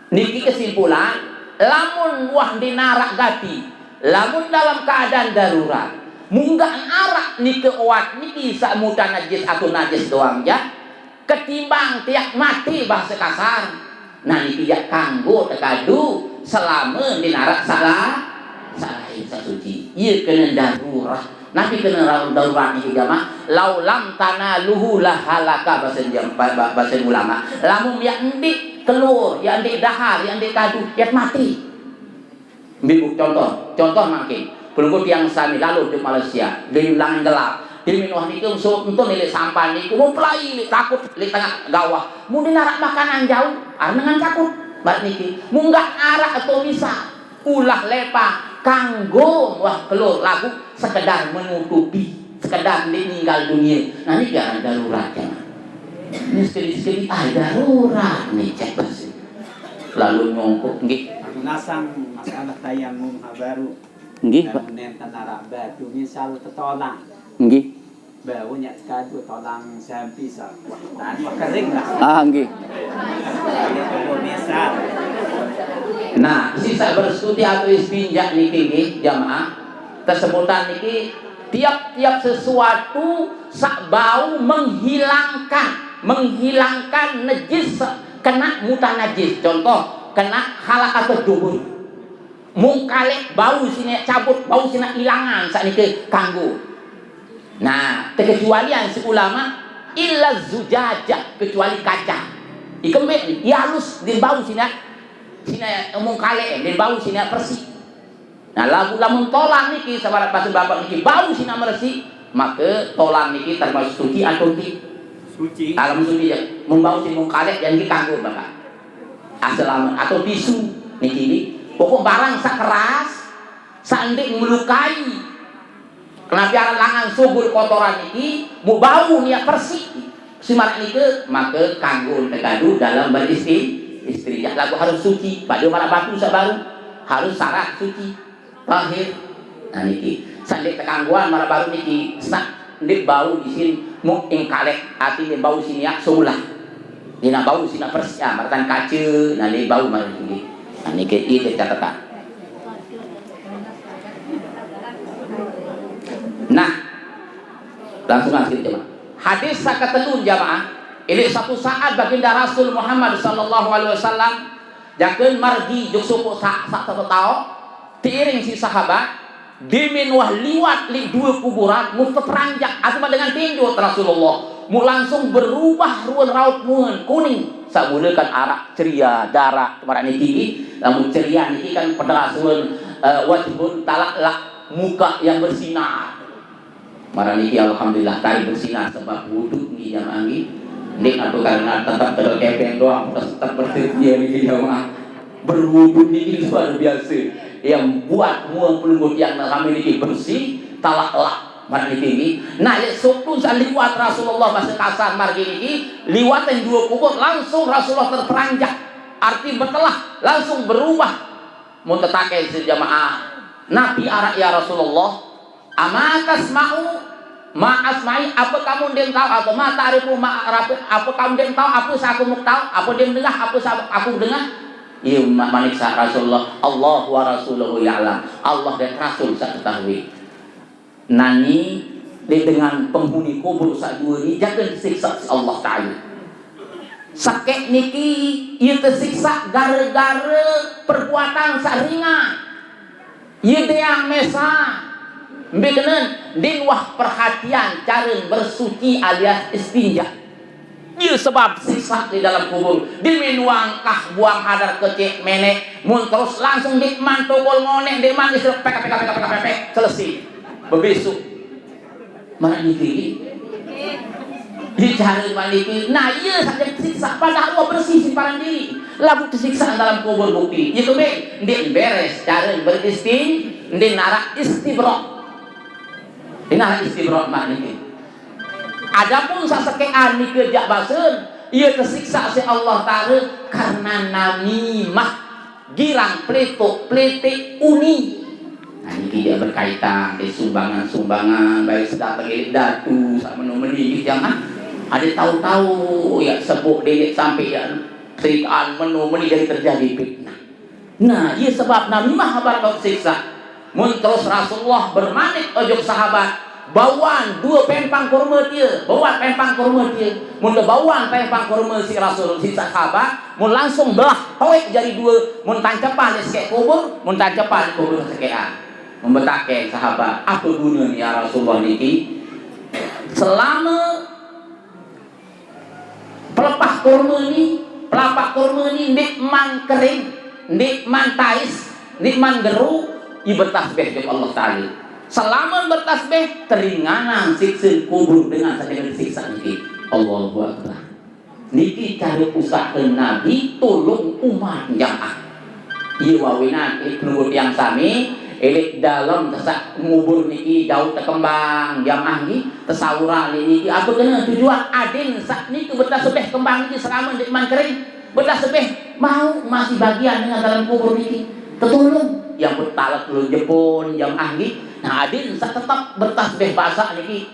niki kesimpulan, lamun wah ndeqn araq gati, lamun dalam keadaan darurat, munggah araq nike oat niki saq mutanajis atau najis doang jaq, ketimbang tiaq mate, bahase kasar. Nah, niki jaq kanggo tekadu selame ndeqn araq saq la-, saq lain saq suci. Ie kene darurat. Napi kene ra-, darurat niki, jamaah? "Lau lam tanaluhu lahalaka," base jam-, ba-, ba-, base ulama. Lamun yaq ndeq kelor, yaq ndeq dahar, yaq ndeq kadu, yaq mate. Mbe, Bu, contoh, contoh mangkin. Pelungguh tiang sami lalo di Malaysia, di langan gelap. Di menoh niki musuh entu leq sampah niki, mempelai leq takut leq tengaq gawah. Mun ndeqn araq makanan jauq, araq dengan takut. Maraq niki, munggah araq atau misal ulah lepa kanggo wah kelor laguq sekedar menutupi, sekedar ndeq ninggal dunie. Nah, niki aran darurat, jamaah. Ini sekali-sekali, ah, darurat ni, cek base. Lalu nyongkok, nggih. Aku nasang masalah tayamum baru. Nggih, Pak. Lamun nenten araq batu, misal tetolang. Nggih. Bau nyaq kadu tolang sampi sa-, wah, tan, wah, kering lah. Ah, nggih. Ini tunggu misal. Nah, sisa bersuci atau istinja niki nggih, jamaah. Kesebutan niki tiap-tiap sesuatu saq bau menghilangkan, menghilangkan najis kena mutanajis. Contoh, kena halaqatud dubur. Mungkaleq bau sine cabut, bau sine ilangan, saq nike kanggo. Nah, terkecualian si ulama, illa zujajah, kecuali kaca. Ikembeq ni, ie alus, ndeqn bau sine, sine mungkaleq, ndeqn bau sine persi. Nah, laguq lamun tolang niki, sebaraq base Bapak niki, bau sine mersi, make tolang niki termasuk suci atau ndeq? Suci. Lamun suci, ya. Mun bau sine mungkaleq, ya niki kanggo, Bapak. Asal lamun atau tisu niki, niki. Pokok barang saq keras, saq ndeq melukai. Kenapi aran langan subur kotoran niki, mun bau nie persi. Simaraq nike, make kanggo tekadu dalam beristi-, istri. Laguq harus suci, pade maraq batu saq baru, harus syarat suci. Tahir. Nah, niki. Saq ndeq tekanggoan maraq baru niki, saq ndeq bau isin muk ingkaleq, artine bau sine yaq solah. Ndeqn bau sine persi, ah, maraq tan kace, nah, ndeq bau maraq niki. Nah, niki ie catetan. Nah, langsung asli, jemaah. Hadis saq ketelu, jemaah. Ini satu saat Baginda Rasul Muhammad sallallahu alaihi wasallam Jangken margi jok sopoq sa-, saq tetaoq, teiring siq sahabat, demen wah liwat leq due kuburan, muq teperanjak, atau dengan tinjo te Rasulullah, muq langsung berubah ruen raut muen kuning. Saq mule kan araq ceria, daraq, maraq niki, lamun ceria niki kan pederas ruen, eh, wajhun tala'la, muka yang bersinar. Maraq niki, alhamdulillah, tadi bersinar sebab wuduk niki, jamaah niki. Ndeq atau karena tetep tegel kepeng doang, tetep bersedia niki, jamaah. Berwuduk niki luar biasa. Yang buat mua pelungguh tiang rame niki bersih, tala'la. Maraq niki niki. Nah, ye sukun saq liwat Rasulullah, base kasar margi niki, liwat yang dua kubur, langsung Rasulullah terperanjak. Arti betelah, langsung berubah. Mun tetakei siq jamaah, "Napi araq, ya Rasulullah?" "Ama tasma'u ma asma'i, ape kamu ndeqn taoq, atau ma ta'rifu ma a'rafu, ape kamu ndeqn taoq ape saq aku muq taoq, ape ndeqn dengah ape saq aku dengah?" Ie ma-, manik saq Rasulullah, "Allah wa rasuluhu ya'lam." Allah dan Rasul saq ketahui. Nani, ndeq dengan penghuni kubur saq due ni jangken tesiksa siq Allah Ta'ala. Sekeq niki ie tesiksa gare-gare perbuatan saq ringan. Ie deang mesa. Mbe kenen, ndeqn wah perhatian caren bersuci alias istinja. Ie sebab siksa di dalam kubur. Demen wangkah buang hadar kecek meneq, mun terus langsung ndeqman tokol ngoneq, ndeqman istilah pek, pek, pek, pek, pek, pek, selesai. Bebesuq. Maraq niki. Iye care maraq niki. Nah, iye saq tesiksa, padahal wah bersi siq paran diriq. Laguq tesiksa dalem kubur bukti. Iye kembeq? Ndeq beres care beristin-, ndeq naraq istibraq. Ndeq naraq istibraq maraq niki. Adapun saq sekeqan nike jaq basen, ie tesiksaq siq Allah Taala karena namimah, girang peletoq-peleteq uni. Nah, niki jaq berkaitan leq sumbangan-sumbangan, baik saq dateng leq datu, saq meno meni, nggih, jangan. Adeq tao-tao, yaq, seboq deleq sampe, yaq, seritean meno meni, jari terjadi fitnah. Nah, ie sebab namimah bareng bau tesiksa. Mun terus Rasulullah bermanik ojok sahabat, bauan due pempang kurme tie, bauan pempang kurme tie. Mun tebauan pempang kurme siq Rasul, siq sahabat, mun langsung belah, toeq jari due, mun tancepah leq sekeq kubur, mun tancepah leq kubur sekeqan. Mun betakeng sahabat, "Ape gunene, ya Rasulullah, niki? Selame pelepah kurme ni, pelapaq kurme ni ndeqman kering, ndeqman tais, ndeqman gero, ie betasbih ojok Allah Taala. Selamen betasbih, teringanan sikse kubur dengan saq dengan sikse niki." Allahu Akbar. Niki care usahe Nabi tulung umat jamaah. Ie wau inan, leq pelungguh tiang sami, leq dalem tesaq ngubur niki jauq tekembang jamaah niki, tesauran leq niki. Ape kene tujuan? Adin saq niki betasbih kembang niki selame ndeqman kering. Betasbih, bau masih bagian dengan dalem kubur niki. Tetulung, yang betalek lun jepun jamaah niki. Nah, adin saq tetep betasbih basaq niki.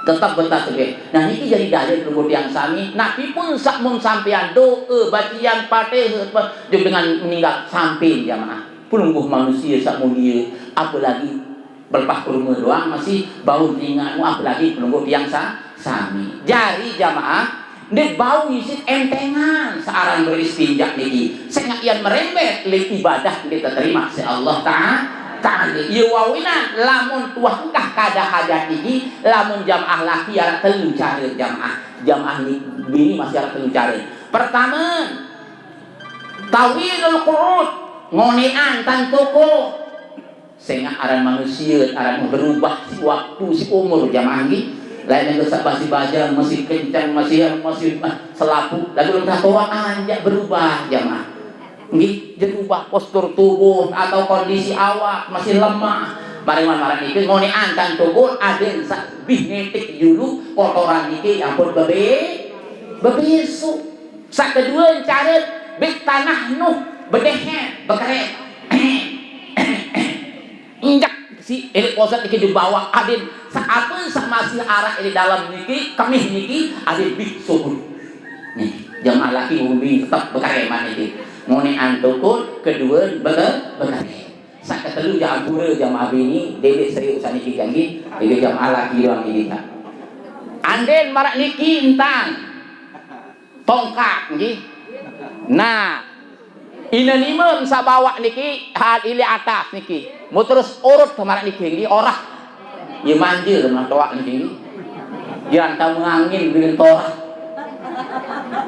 Tetep betasbih. Nah, niki jari dalil pelungguh tiang sami. Napi pun saq mun sampean do'e, bacaan Patihah, apa, dengan meninggal, sampean jamaah. Pelungguh manusie saq mulie, apalagi pelepah kurme doang masih bau telinganmu, apalagi pelungguh tiang sa-, sami. Jari jamaah, ndeq bau isiq entengan saq aran beristinja niki. Sengaq yan merembet leq ibadah ndeq teterimaq siq Allah Ta-, Taala. Ie wau inan, lamun tuah engkah kada hajat niki, lamun jamaah laki araq telu care jamaah. Jamaah ni-, bini masih araq telu care. Pertame, tawilul qu'ud, ngoneqan tan toko. Sengaq aran manusie, aran berubah siq waktu, siq umur jamaah nggih. Lain nike saq masih bajang, masih kenceng, masih, masih, ah, selapuq, laguq lamun tatoaq anjaq berubah jamaah. Nggih, berubah postur tubuh atau kondisi awak masih lemah. Maraq-maraq nike ngoneqan tan toko, aden saq bih ngetik julu kotoran nike, ya ampun, bebe-, bebesuq. Saq kedue, care bih tanah nuh, bedehe, bekere. Injek siq eleq poset niki jubawaq adin. Saq ape saq masih araq eleq dalem niki, kemih niki, adin bih subun. Nih, jamaah laki ngumbi tetep bekere man niki. Ngoneqan toko, kedue beke-, bekere. Saq ketelu jaq ampure jamaah bini, dedeq serius saq niki jaq nggih, dedeq jamaah laki doang niki jaq. Andin maraq niki entan. Tongkat, nggih. Nah, ine lime saq bawaq niki, ha, ileq atas niki. Mun terus urut maraq niki, nggih, orah. Ye manje leman toaq niki, nggih. Ye antam angin dengan torah.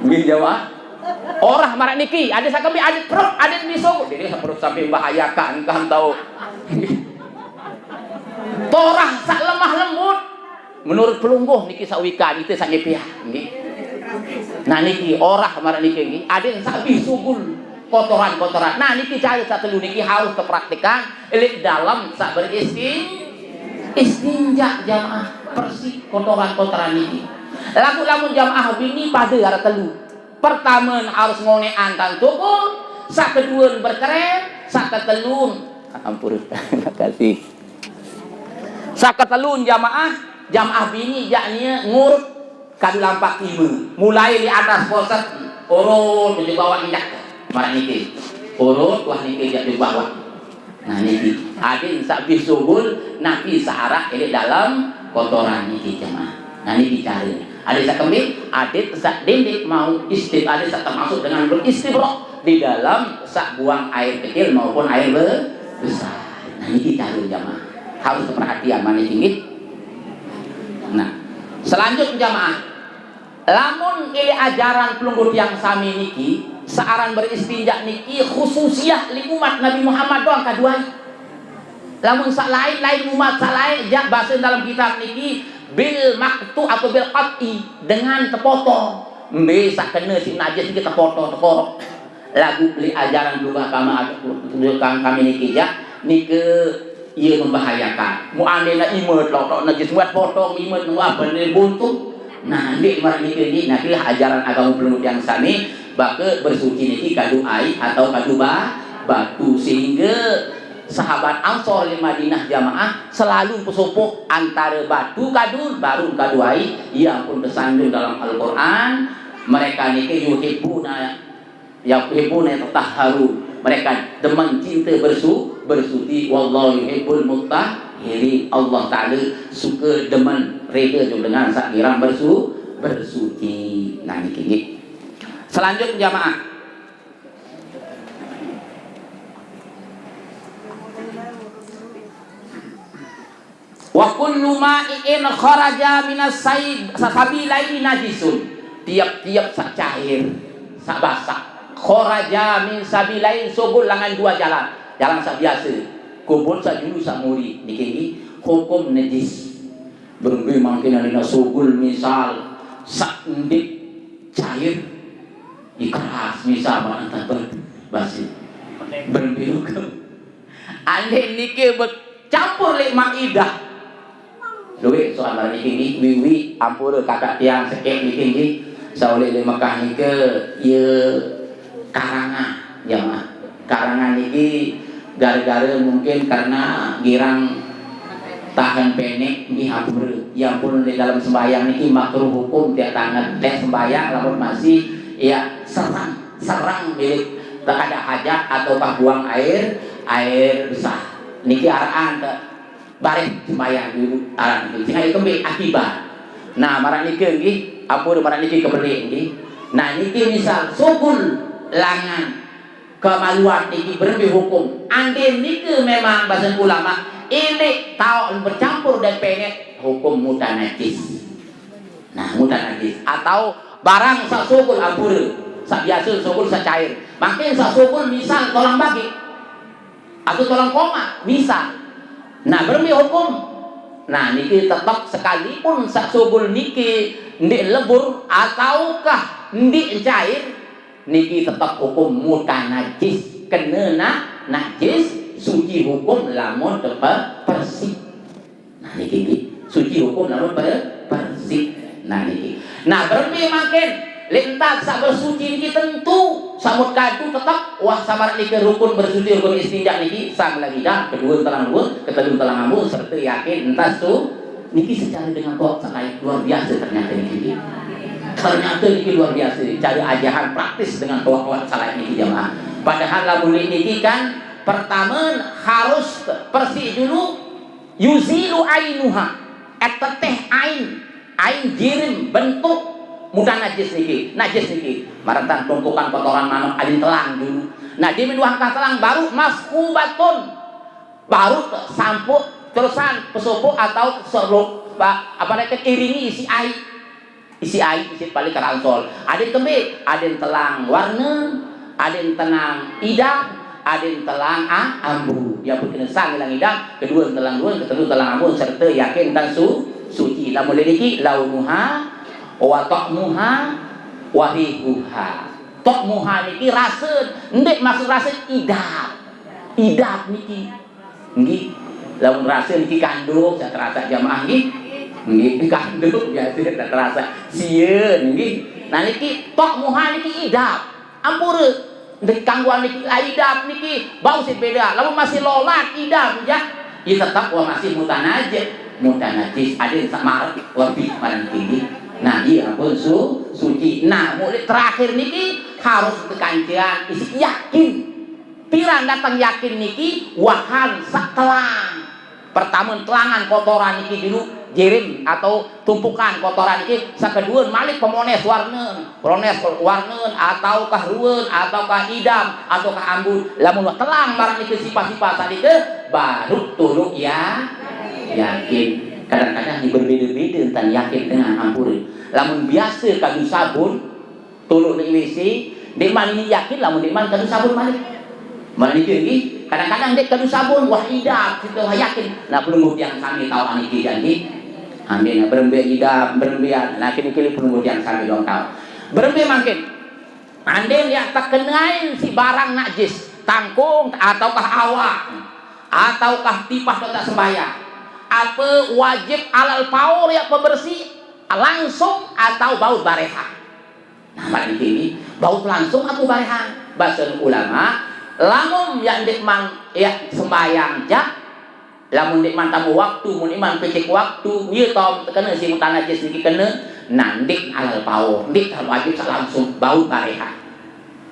Nggih, jamaah. Orah maraq niki, adeq saq kembeq, adeq perut, adeq bisu. Jadi perut sampai membahayakan, kan tahu. Torah saq lemah lembut. Menurut pelungguh niki saq wikan, ite saq nyepiah, nggih. Nah, niki orah maraq niki, nggih. Adeq saq bih sugul kotoran-kotoran. Nah, niki care saq telu niki harus tepraktikan leq dalem saq beristin-, istinja jamaah, bersih kotoran-kotoran niki. Laguq lamun jamaah bini pade araq telu. Pertame harus ngoneqan tan toko, saq kedue berkere, saq ketelun, ampun, makasih. Saq ketelun jamaah, jamaah bini jaq nie ngurut kadu lampaq ime. Mulai leq atas poset, urut ojok bawaq injak. Maraq niki. Urut, wah, niki jaq ojok bawaq. Nah, niki. Adin saq bih sugul, napi saq araq leq dalem kotoran niki jemaah. Nah, niki carene. Adin saq kembeq, adin saq dendeq mauq isti-, adin saq termasuk dengan beristibraq di dalam saq buang air kecil maupun air be-, besar. Nah, niki care jemaah. Harus perhatian maniki nggih. Nah, selanjutnya jemaah. Lamun ileq ajaran pelungguh tiang sami niki, saq aran beristinja niki khususiah leq umat Nabi Muhammad doang kadu ai. Lamun saq lain, lain umat saq lain, jaq base dalem kitab niki bil maqtu atau bil qat'i, dengan tepotong. Mbe saq kene siq najis niki tepotong teko. Laguq leq ajaran Pelungguh Agama, Pelungguh Agama niki jaq, nike ie membahayakan. Muq andene imet lotoq najis, muat potong imet, muat bener buntu. Nah, ndeq maraq nike, niki, nah, ikilah ajaran agame Pelungguh tiang sami, bake bersuci niki kadu aiq atau kadu ba-, batu, sehingge sahabat Ansor leq Madinah jamaah selalu pesopoq antare batu kadu, baruq kadu aiq. Ie ampun tesanjung dalem Al-Qur'an, mereka nike yuhibbuna, yuhibbuna yatatahharun. Mereka demen cinte bersu-, bersuci. Wallahu yuhibbul mutahhirin. Allah Taala suke demen rede jok dengan saq girang bersu-, bersuci. Nah, niki nggih. Selanjutnya jamaah. Wa kullu ma'in kharaja minas said-, sabilaini najisun. Tiap-tiap saq cair, saq basaq. Kharaja min sabilain, sugul langan due jalan. Jalan saq biase. Kubur saq julu saq muri. Niki nggih hukum najis. Berembe mangkin adeqne sugul misal saq ndeq cair, ikeras misal, manaq entan batu, base. Berembe hukum. Andeq nike becampur leq maidah. Lueq soal maraq niki nggih, wiwi ampure kakaq tiang sekeq niki nggih. Saq uleq leq Mekah nike, ie karangan, jamaah. Karangan niki gare-gare mungkin karena girang tahen peneq nggih ampure. Ie ampun leq dalem sembahyang niki makruh hukum tiaq tanget. Leq sembahyang lamun masih, ie, serang, serang milik tekadaq hajat ataukah buang air, air besar. Niki araqan te bareh sembahyang julu araq niki. Sing ayo kembe akibat. Nah, maraq niki nggih, ampun maraq niki kebeleq nggih. Nah, niki misal sugul langan kemaluan niki berembe hukum. Andin niki memang basen ulama, ileq taoq becampur dait peneq hukum mutanajis. Nah, mutanajis atau barang saq sugul ampure, saq biase sugul saq cair. Mangkin saq sugul misal tolang bage atau tolang koma, misal. Nah, berembe hukum? Nah, niki tetep sekalipun saq sugul niki ndeq lebur ataukah ndeq cair, niki tetep hukum mutanajis. Kene na-, najis, suci hukum lamun tepe-, bersih. Nah, niki, niki. Suci hukum lamun per-, bersih. Nah, niki. Nah, berembe mangkin leq entan saq bersuci niki tentu samut kadu tetep, wah, saq maraq niki rukun bersuci, rukun istinja niki, sang leq idam, kedue telang due, ketelu telang ambun, serte yakin entan su-, niki secare dengan toaq saq lain luar biase ternyate niki. Ternyate niki luar biase, care ajahan praktis dengan toaq-toaq saq lain niki, jamaah. Padahal lamun leq niki kan pertame harus bersih dulu, yuzilu ainuha, eh, teteh ain, ain jirim bentuk mutanajis niki, najis niki. Maraq entan tumpukan kotoran manuk, adeqn telang dulu. Nah, demen wah engkah telang, baruq maskubatun, baruq sampuq terusan pesopoq atau seruk, ba-, apa nike, iringi isiq aiq. Isiq aiq, isiq pale keransol. Adeqn kembe, adeqn telang warne, adeqn telang idap, adeqn telang a-, ambu. Ie pun kene sang ilang idap, kedue telang due, ketelu telang ambu, serte yakin entan su-, suci. Lamun leq niki, launuha, wa ta'muha, wa rihuha. Ta'muha niki rase, ndeq maksud rase, idap. Idap niki. Nggih. Lamun rase niki kandung, saq terasaq jamaah nggih. Nggih, kandung biase saq terasaq. Sieun nggih. Nah, niki ta'muha niki idap. Ampure. Ndeq kanggoan niki, lah idap niki bau siq beda. Lamun masih lolat idap, ya. Ie tetep wah masih mutanajis. Mutanajis, adeqn saq maraq lebih maraq niki nggih. Nah, ie ampun su-, suci. Nah, muq leq terakhir niki harus tekancean isiq yakin. Piran dateng yakin niki, wahan saq telang. Pertame telangan kotoran niki julu, jirim atau tumpukan kotoran niki, saq kedue malik pemones warnen, pemones warnen ataukah ruen ataukah idam ataukah ambun. Lamun wah telang maraq niki sipat-sipat saq nike, baruq toloq ya-, yakin. Kadang-kadang ni berbede-bede entan yakin dengan ampure. Lamun biase kadu sabun, toloq leq W C, ndeqman ini yakin lamun ndeqman kadu sabun malik. Maraq nike nggih, Kadang-kadang ndeq kadu sabun, wah, idap, kite wah yakin. Nah, pelungguh tiang sami tao niki jaq nggih. Amin. Berembe idap, berembe, nah, kene-kene pelungguh tiang sami doang tao. Berembe mangkin? Andin yaq tekenein siq barang najis, tangkung ataukah awak, ataukah tipah toq taq sembahyang. Ape wajib alal faur yaq pembersih, langsung atau baut barehang? Nah, maraq niki, baut langsung atau barehang? Basen ulama, lamun yaq ndeqman yaq sembahyang jaq, lamun ndeqman tame waktu, mun iman pecek waktu, ie taoq tekene siq mutanajis niki kene, nah, ndeq alal faur, ndeq wajib saq langsung baut barehang.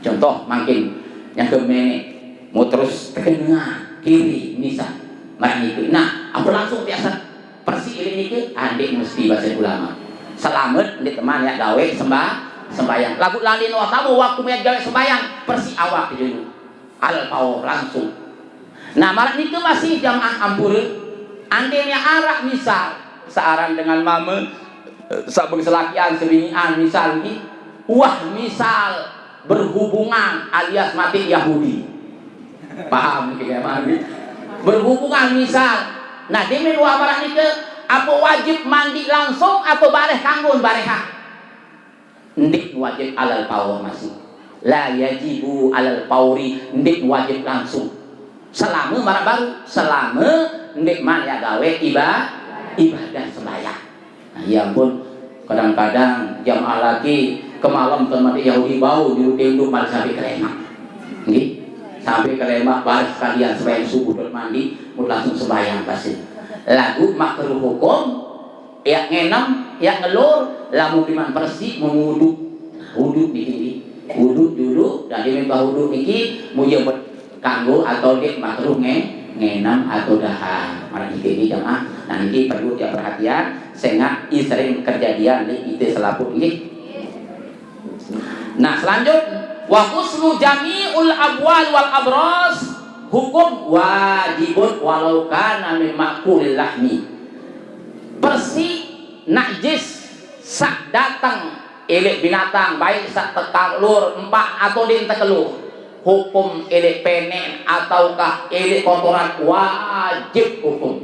Contoh, mangkin nyangke meneq, mau terus tekene kiri, misal. Maraq niki. Nah, ape langsung tiaq saq persiq ileq nike? Ah, ndeq mesti, basen ulama. Selamet, ndeq teman yaq gaweq semba-, sembahyang. Laguq lanin wah tame waktu meq gaweq sembahyang, persiq awak julu. Alal faur, langsung. Nah, maraq nike masih jamaah ampure. Andin yaq araq misal, searan dengan mame, saq beselakian, sebinian, misal nggih. Wah, misal berhubungan alias mate Yahudi. Paham nggih, ya, paham nggih? Berhubungan misal. Nah, demen wah maraq nike, ape wajib mandi langsung atau bareh kanggo barehang? Ndeq wajib alal faur masih. La yajibu alal fauri, ndeq wajib langsung. Selame maraq baruq, selame ndeqman yaq gaweq iba-, ibadah sembahyang. Nah, ya ampun, kadang-kadang jamaah laki kemalem temen Yahudi bau julu tenduk malah sampai ke lemaq. Nggih. Sampai ke lemaq, baris sekalian sembahyang subuh dot mandi, mut langsung sembahyang pasti. Laguq makruh hukum, yaq ngenem, yaq ngelor, lamun iman persiq, mun wudu. Wudu niki, nggih. Wudu julu, dadi mintah wudu niki, muje bet-, kanggo atau ndeq makruh nge-, ngenem atau dahar. Maraq niki, nggih, jamaah. Nah, niki perlu tiang perhatian, sengaq ie sering kejadian leq ite selapuq, nggih. Nah, selanjut, wa ghuslu jami'ul abwal wal abras, hukum wajibun walau kana min ma'kulil lahmi. Persiq najis saq dateng ileq binatang, baik saq tekelur empaq atau ndeq tekelur, hukum ileq peneq ataukah ileq kotoran wajib hukum.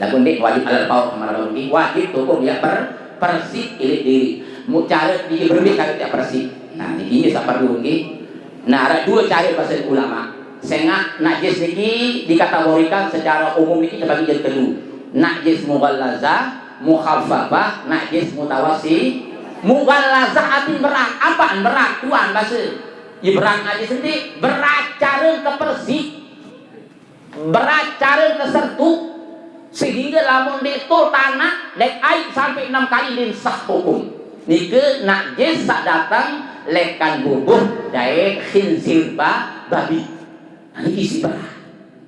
Laguq ndeq wajib alal faur, maraq niki wajib hukum yaq per-, persiq ileq diriq. Mu-, care niki berembe care tiaq persiq. Nah, niki saq perlu nggih. Nah, araq due care basen ulama. Sengaq najis niki dikategorikan secara umum niki tebagi jari telu. Najis mughallazah, mukhaffafah, najis mutawassi-, mughallazah artin berat. Apaan berat? Tuan base. Ye berat najis niki, berat care kepersiq. Berat care kesertuq, sehingge lamun ndeq tol tanaq dait aiq sampe enem kali ndeqn sah hukum. Nike najis saq dateng leq kan bubuh dait khinzir ba-, babi. Nah, niki siq berat.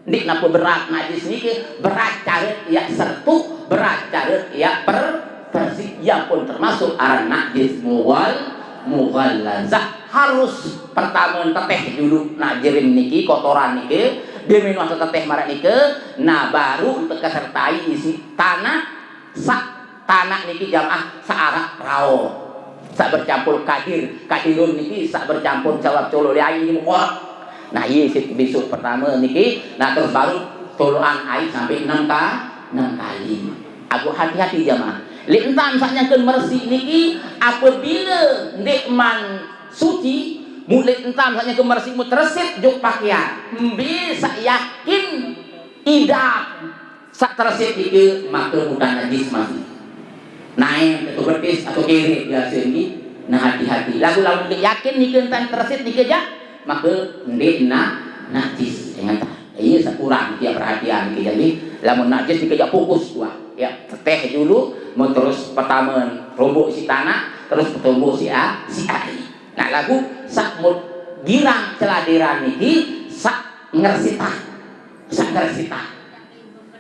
Ndeq nape berat najis nike, berat care yaq sertuq, berat care yaq per-, persiq. Ie pun termasuk aran najis mughal-, mughallazah. Harus pertame teteh julu najis niki, kotoran nike, demen wah teteteh maraq nike, nah, baru ente kesertai isiq tanaq, saq tanaq niki jamaah saq araq raoq, saq bercampur kadir, kadirun niki saq bercampur cawap coloq leq aiq niki mukorak. Nah, ie siq bisoq pertame niki, nah, terus baru coloqan aiq sampe enem ka-, enem kali. Aduh, hati-hati jamaah. Leq entan saq nyangke mersiq niki, apabile ndeqman suci, muq leq entan saq nyangke mersiq muq teresit jok pakean. Mbe saq yakin idap saq teresit nike make mutan najis masih. Nae atau betis atau kerek biase niki. Nah, hati-hati. Laguq lamun ndeq yakin nike entan teresit nike jaq, make ndeq na-, najis. Dengan ta-, ie saq kurang tiang perhatian niki. Jadi, lamun najis nike jaq fokus tuah. Yaq, teteh julu, mun terus pertame romboq siq tanaq, terus petomboq siq a-, siq aiq. Nah, laguq saq mut girang celaderan niki saq ngersitang. Saq ngersitang.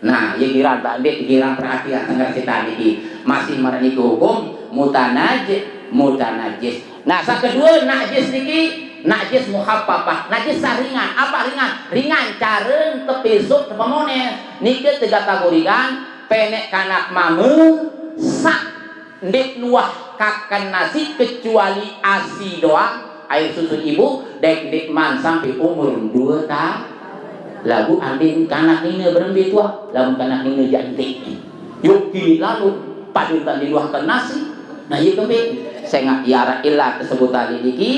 Nah, ye girang tak ndeq girang perhatian saq ngersitang niki. Masih maraq niki hukum mutanaj-, mutanajis. Nah, saq kedue najis niki najis mukhaffafah. Najis saq ringan. Apa ringan? Ringan care tepisoq tepemones. Nike tekategorikan peneq kanak mame saq ndeq nuah kaken nasi kecuali asi doang, air susu ibu, dait ndeqman sampe umur due ta-, Laguq andin kanak nine berembe tuaq, lamun kanak nine jaq ndeq. Yuk kini lalo, pade ntan diluahken nasi. Nah, ie kembe. Sengaq ie araq ilat tesebutan leq niki,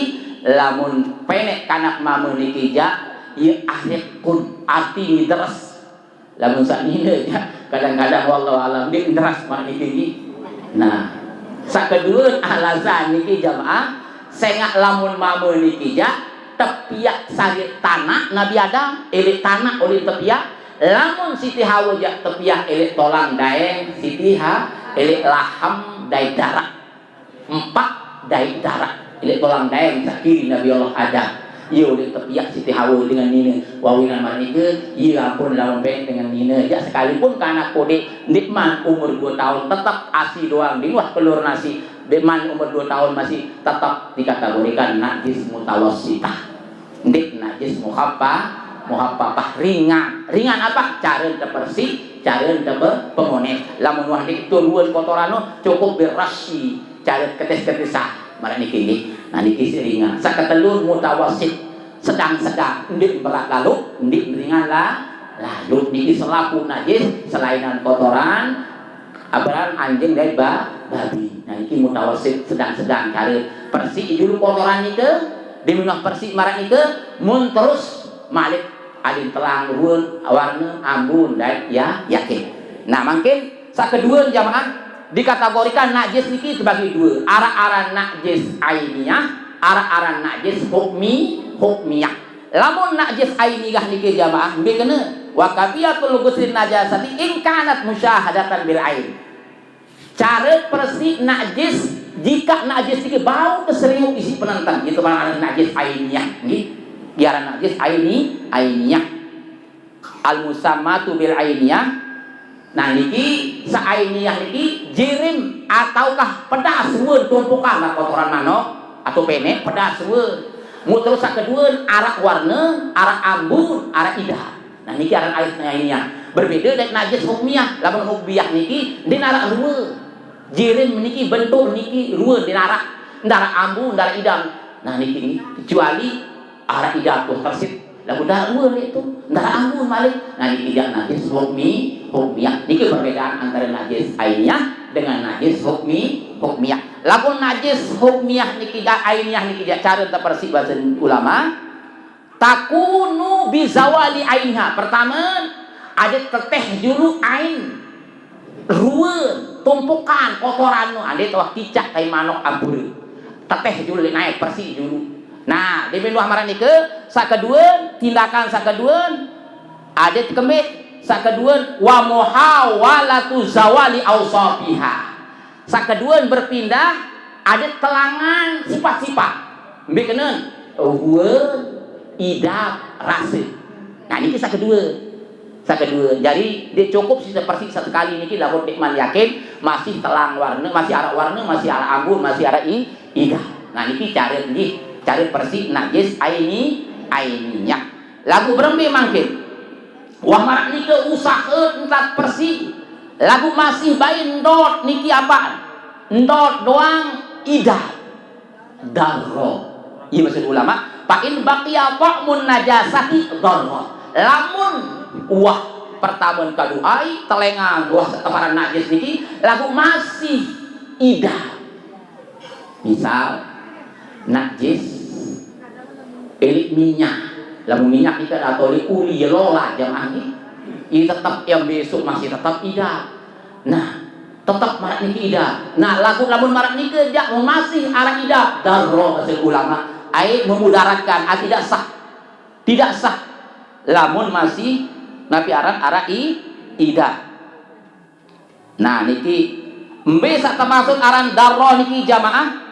lamun peneq kanak mame niki jaq, ie ariqun, artine deres. Lamun saq nine jaq, kadang-kadang wallahu alam, ndeq nderes maraq niki nggih. Nah, saq kedue alasan niki jamaah, sengaq lamun mame niki jaq, tepiaq sariq tanaq Nabi Adam, eleq tanaq ulin tepiaq, lamun Siti Hawa jaq tepiaq eleq tolang daeng, Siti Ha-, eleq lahem dait daraq. Empaq dait daraq. Eleq tolang daeng saq kiri Nabi Allah Adam. Ie ulin tepiaq Siti Hawa dengan nine. Wawinan maraq nike, ie ampun lamun peneq dengan nine. Jaq sekalipun kanak kodeq ndeqman umur due taun, tetep asi doang, diluah kelor nasi. Ndeqman umur due taun masih tetep dikategorikan najis mutawassitah. Ndeq najis mukhaffa-, mukhaffafah, ringan. Ringan apa? Care tepersih, care tepe-, pemoneh. Lamun wah ndeq to ruen kotoran no, cukup berasyi, care ketes-ketesan. Maraq niki nggih. Nah, niki siq ringan. Saq ketelu mutawassit, sedang-sedang, ndeq berat lalo, ndeq ringan la-, lalo. Niki selapuq najis, selainan kotoran, abaran anjing dait ba-, babi. Nah, niki mutawassit, sedang-sedang care persiq julu kotoran nike, diminah persiq maraq nike, mun terus malik adin telang ruen, warne, ambun, dait ya-, yakin. Nah, mangkin saq kedue jamaah dikategorikan najis niki tebagi due. Araq aran najis ainiyah, araq aran najis hukmi-, hukmiyah. Lamun najis ainiyah niki jamaah, mbe kene? Wa kafiyatul ghuslin najasati in kanat musyahadatan bil ain. Care persiq najis, jikaq najis niki bau teseriuq isiq penenten, itu aran najis ainiyah, nggih. Diaran najis aini-, ainiyah. Al musammatu bil ainiyah. Nah, niki saq ainiyah niki jirim ataukah pedas ruen tumpukan, nah, kotoran manok atau peneq pedas ruen. Mu terus saq kedue araq warne, araq ambun, araq idap. Nah, niki aran ais-, ainiyah. Berbeda dait najis hukmiyah. Lamun hukmiyah niki ndeq naraq rue. Jirim niki bentuk niki rue ndeq naraq. Ndaraq ambu, ndaraq idap. Nah, niki, niki kecuali araq idap tuh tersit. Lamun ndaraq rue leq tuh, ndaraq ambu malik. Nah, niki jaq najis hukmi-, hukmiyah. Niki perbedaan antare najis ainiyah dengan najis hukmi-, hukmiyah. Lamun najis hukmiyah niki jaq, ainiyah niki jaq care tepersiq base ulama. Takunu bizawali ainiha. Pertame, adeq teteh julu ain. Rue, tumpukan, kotoran nu. Adeq tawah kicaq kai manok ampure. Teteh julu leq nae, persiq julu. Nah, demen wah maraq nike, saq kedue, tindakan saq kedue, adeq kembeq, saq kedue, wa muhawalatu zawali ausafiha. Saq kedue berpindah, adeq telangan sipat-sipat. Mbe kenen? Rue, idap, rase. Nah, niki saq kedue. Saq kedue. Jari, ndeq cukup sise persiq sesekali niki, lamun ndeqman yakin, masih telang warne, masih araq warne, masih araq ambun, masih araq i-, idap. Nah, niki care nggih, care persiq najis aini-, ainiyah. Laguq berembe mangkin? Wah maraq nike usahe ntan persiq, laguq masih bae ndot niki apaq? Ndot doang idap. Darro. Ie maksud ulama, fa in baqiya ta'mun najasati darro. Lamun wah pertame kadu aiq, telengan wah saq teparan najis niki, laguq masih idap. Misal, najis, eleq minyak. Lamun minyak nike atau leq uli, ye lola jamaah niki. Ie tetep, yang besok masih tetep idap. Nah, tetep maraq niki idap. Nah, laguq lamun maraq nike jaq masih araq idap, darro kata ulama, ai memudaratkan, ah, tidak sah. Tidak sah. Lamun masih napi aran araq i-, idap. Nah, niki mbe saq temaksud aran darro niki jamaah?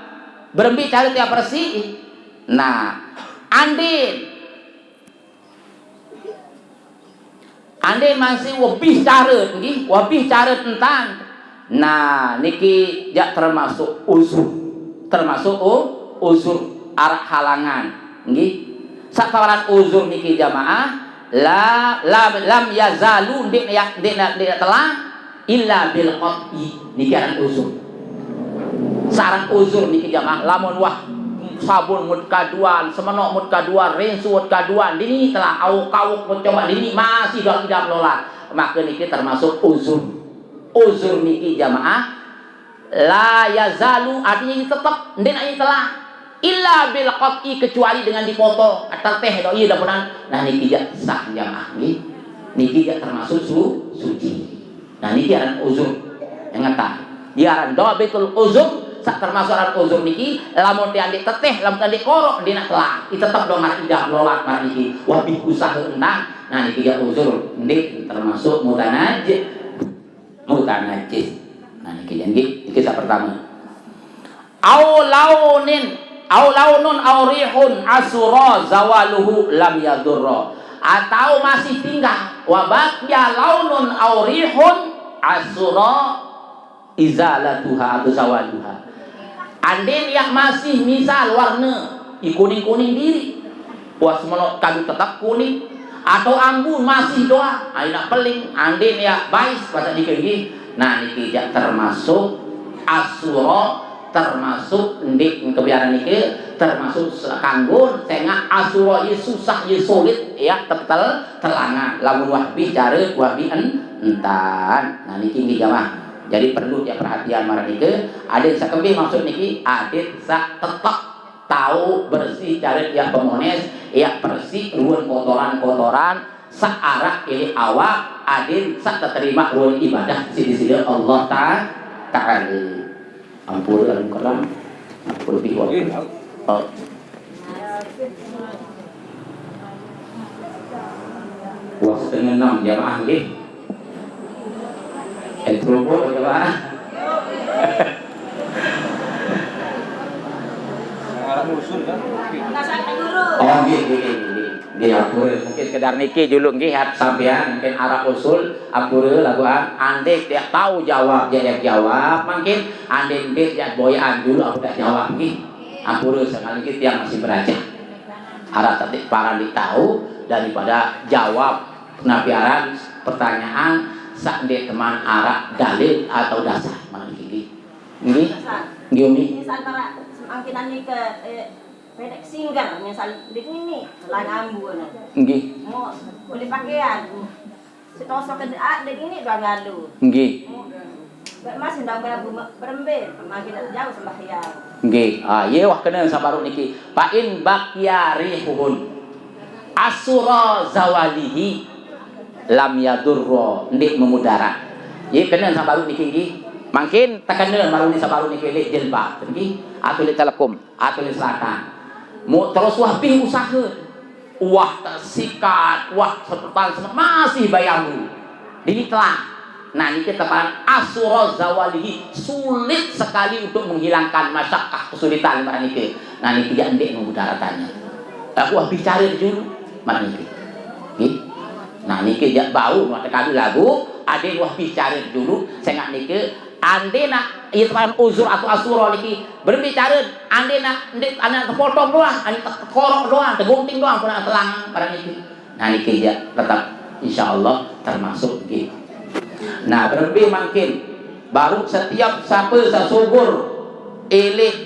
Berembe care tiang persiq? Nah, andin, andin masih webih care nggih, webih care entan. Nah, niki jaq termasuk uzur. Termasuk u-, uzur, araq halangan. Nggih. Saq aran uzur niki jamaah, la, la, lam yazalu, ndeq ya, ndeq, ndeq telang, illa bil qat'i. Niki aran uzur. Saq aran uzur niki jamaah, lamun wah Sabun mut kaduan, semenok mut kaduan, rinso mut kaduan, dini telah, auk-auk mut coba, dini masih doang idam lolat. Maka niki termasuk uzur. Uzur niki jamaah, la yazalu, artinya tetep, ndeq naq telah. Illa bil qat'i, kecuali dengan dipotong, teteh do ie dapunan. Nah, niki jaq sah jamaah nggih. Niki jaq termasuk su-, suci. Nah, niki aran uzur. Ingetang. Ie aran dhabitul uzur, saq termasuk aran uzur niki, lamun tiang ndeq teteh, lamun tiang ndeq koroq, ndeq naq telah. Ie tetep do maraq idam lolat maraq niki. Wah, bih usahe entan. Nah, niki jaq uzur, ndeq termasuk mutanaj-, mutanajis. Nah, niki jaq nggih, niki saq pertame. Au launin, au launun au rihun asura zawaluhu lam yadurra. Atau masih tinggal, wa baqiya launun au rihun asura izalatuha atau zawaluha. Andin yaq masih misal warne, ie kuning-kuning diriq. Wah, semenoq kadu tetep kuning. Atau ambu masih doang, aye naq peling, andin yaq bais, bahasa nike nggih. Nah, niki jaq termasuk asura, termasuk ndeq kebiaran nike, termasuk se-, kanggo sengaq asura ie susah, ie sulit, ya, tetel-, telangan. Lamun wah bih care, wah bih en-, entan. Nah, niki nggih jamaah. Jadi perlu ya perhatian maraq nike, adeq saq kembe maksud niki, adeq saq tetep tao bersih care tiap pemones, ya bersih ruen kotoran-kotoran, saq araq leq awak, adeq saq teterimaq ruen ibadah side-side Allah Ta-, Ta'ala. Ampun, lalu kelam. Ampun, lebih waktu. Oh. Wah, setengah enam jamaah nggih. Eh, terubuk jamaah. Araq usul kan? Oh, nggih, nggih, nggih, nggih. Nggih, ampure. Mungkin sekedar niki juluq nggih, hat sampean mungkin araq usul, ampure laguan, andeq tiang tao jawab, jaq jawab, mungkin andeq ndeq jaq boyaqan juluq, ampun tiang jawab nggih. Ampure, sekali niki tiang masih beraja. Araq tadi paran ndeq tao daripada jawab napi aran pertanyaan saq ndeq teman araq dalil atau dasar. Mana niki nggih? Nggih? Nggih, Umi. Misal para semangkinan nike, eh, pendek singger, misal ndeq nini, lain ambu, nah. Nggih. Mau beli pakaian. Setosok ke, ah, ndeq nini doang galu. Nggih. Mau, Mbak Mas ndang gabu me-, berembe, makin jauh sembahyang. Nggih. Ah, ye wah kene saq baruq niki. Fa in baqiya rihuhun asura zawalihi lam yadurra, ndeq memudarat. Ye kene saq baruq niki nggih. Mangkin tekene baruq niki saq baruq niki leq jilbab nggih. Atau leq telekum. Atau di selatan. Mu-, terus wah bih usahe. Wah, sikat, wah, sepetan, sepetan, masih bayambu. Dini telah. Nah, niki teparan asura zawalihi, sulit sekali untuk menghilangkan masyakkah, kesulitan maraq niki. Nah, niki jaq ndeq mudaratannya. Aku wah bih care julu maraq niki. Nggih. Nah, niki jaq bau, wah, tekadu lagu, adeq wah bih care julu, sengaq niki Andene ie teparan uzur atau asura niki, berembe care? Andene ndeq, andene tepotong doang, andene te-, tekoroq doang, tegunting doang, pun telang barang niki. Nah, niki jaq tetep insyaallah termasuk nggih. Nah, berembe mangkin baruq setiap sape saq sugul eleq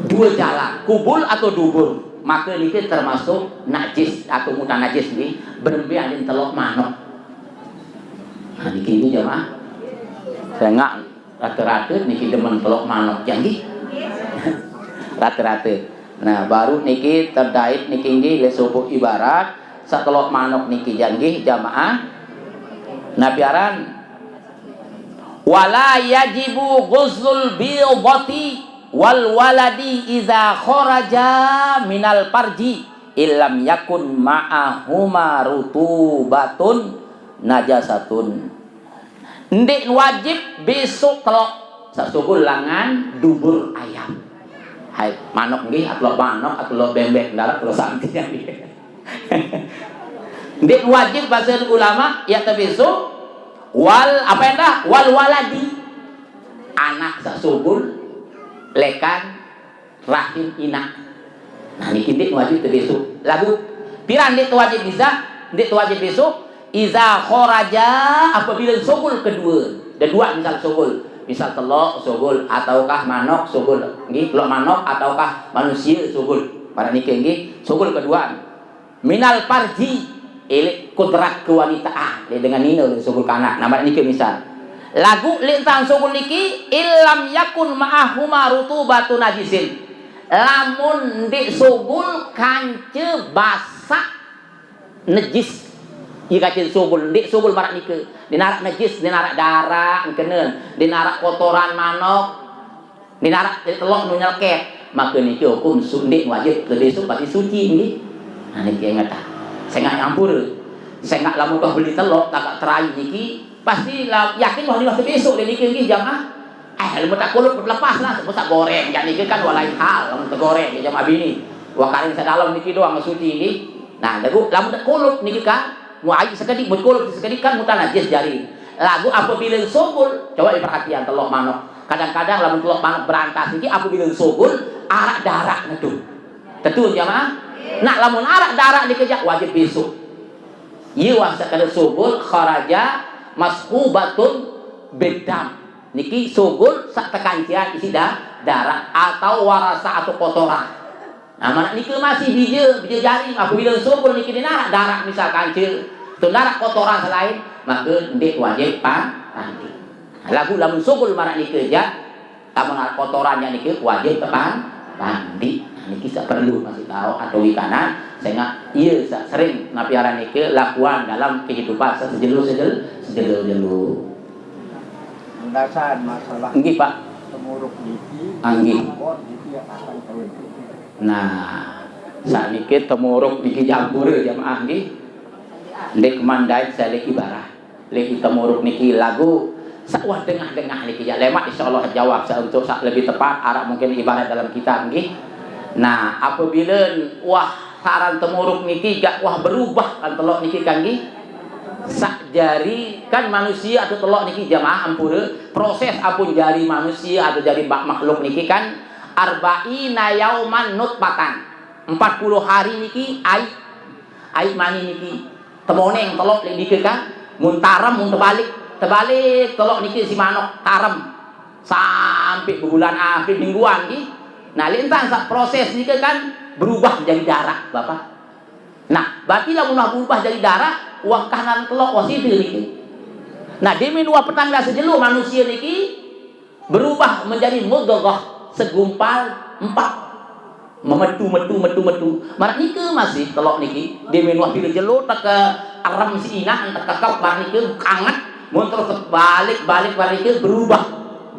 due jalan, kubul atau dubur, make niki termasuk najis atau mutanajis nggih. Berembe andene teloq manok. Nah, niki, niki jamaah. Sengaq rate-rate niki demen teloq manok jaq nggih. Rate-rate. Nah, baruq niki tedait niki nggih leq subuh ibarat saq teloq manok niki jaq nggih jamaah. Napi aran? Wala yajibu ghuslul bidhati wal waladi idza kharaja minal farji illam yakun ma'ahuma rutubatun najasatun. Ndeq wajib besoq teloq saq sugul langan dubur ayam. Hai, manok nggih, atau manok, atau bembeq darat, atau sapi nggih. Ndeq wajib base ulama, ya tebesoq wal, apa endah? Wal waladi. Anak saq sugul lekan rahim inaq. Nah, niki ndeq wajib tebesoq. Laguq piran ndeq wajib bisa, ndeq wajib besoq? Iza kharaja, apabile sugul kedue. Deduaq misal sugul. Misal telok sugul ataukah manok sugul, nggih, telok manok ataukah manusia sugul. Maraq niki nggih, sugul kedua. Minal farji, ileq kodrat kewanitaan, leq dengan nine leq sugul kanak. Nah, maraq niki misal. Laguq leq entan sugul niki, illam yakun ma'ahuma rutubatu najisin. Lamun ndeq sugul kance basaq nejis. Ie kance sugul, ndeq sugul maraq nike. Ndeq naraq nejis, ndeq naraq daraq, kenen, ndeq naraq kotoran manok, ndeq naraq telok nu nyelket. Make nike hukum su-, ndeq wajib tebesoq pati suci, nggih. Nah, niki inget, ah. Sengaq ampure. Sengaq lamun toh beli telok, kagak terai niki, pasti la-, yakin wah, wah tebesoq leq nike, nggih, jamaah. Eh, lamun tak kulup lepas lah, masa goreng. Jaq nike kan wah lain hal, lamun tegoreng, jamaah bini. Wah karing sedalem niki doang suci niki. Nah, laguq lamun tak kulup niki kan, mau aiq sekediq, mau kulup sekediq kan mutar najis jari. Laguq apabile sugul, coba diperhatian telok manok. Kadang-kadang lamun telok manok berantas niki apabile sugul, araq daraq netu. Tetu jamaah? Nah, lamun araq daraq niki jaq wajib besoq. Ie wah sekediq sugul kharaja maskubatun bedam. Niki sugul saq tekancian isiq da-, daraq atau warasaq atau kotoran. Nah, maraq nike masih bije, bije jaring. Apabile sugul niki ndeq naraq daraq misal kance, atau naraq kotoran selain, make ndeq wajib pa-, pandi. Laguq lamun sugul maraq nike jaq, lamun araq kotoran jaq nike wajib tepan-, pandi. Nah, niki saq perlu masih taoq atau wikanan, sengaq ie saq sering napi aran nike lakuan dalam kehidupan saq sejelo-sejel-, sejelo-jelo. Penjelasan masalah Nggih, Pak. Temuruk niki, Ah, nggih. Angkot niki yang akan kawin. Nah, saq niki temuruk niki campure jamaah nggih. Ndeq kemandait saq leq ibarat. Leq temuruk niki laguq saq wah dengah-dengah niki jaq lemaq insyaallah jawab saq untuk saq lebih tepat araq mungkin ibarat dalam kitab nggih. Nah, apabile wah saran temuruk niki jaq wah berubah kan telok niki kan nggih. Saq jari kan manusie atau telok niki jamaah ampure, proses apun jari manusie atau jari bak makhluk niki kan arba'ina yauman nutfatan. Empat puluh hari niki aiq, aiq mani niki. Temoneng telok leq nike kan, mun tarem, mun tebalik, tebalik telok niki si manok tarem. Sampe bebulan, ampe mingguan niki. Nah, leq entan saq proses nike kan berubah jari daraq, Bapak. Nah, berarti lamun wah berubah jari daraq, wah kanan telok, wah side niki. Nah, demen wah petanggal sejelo manusie niki berubah menjadi mudghah segumpal empaq. Memetu, metu, metu, metu. Maraq nike masih telok niki, demen wah pire jelo teke arem siq inaq, teke kep maraq nike anget, mun terus tebalik, balik maraq nike berubah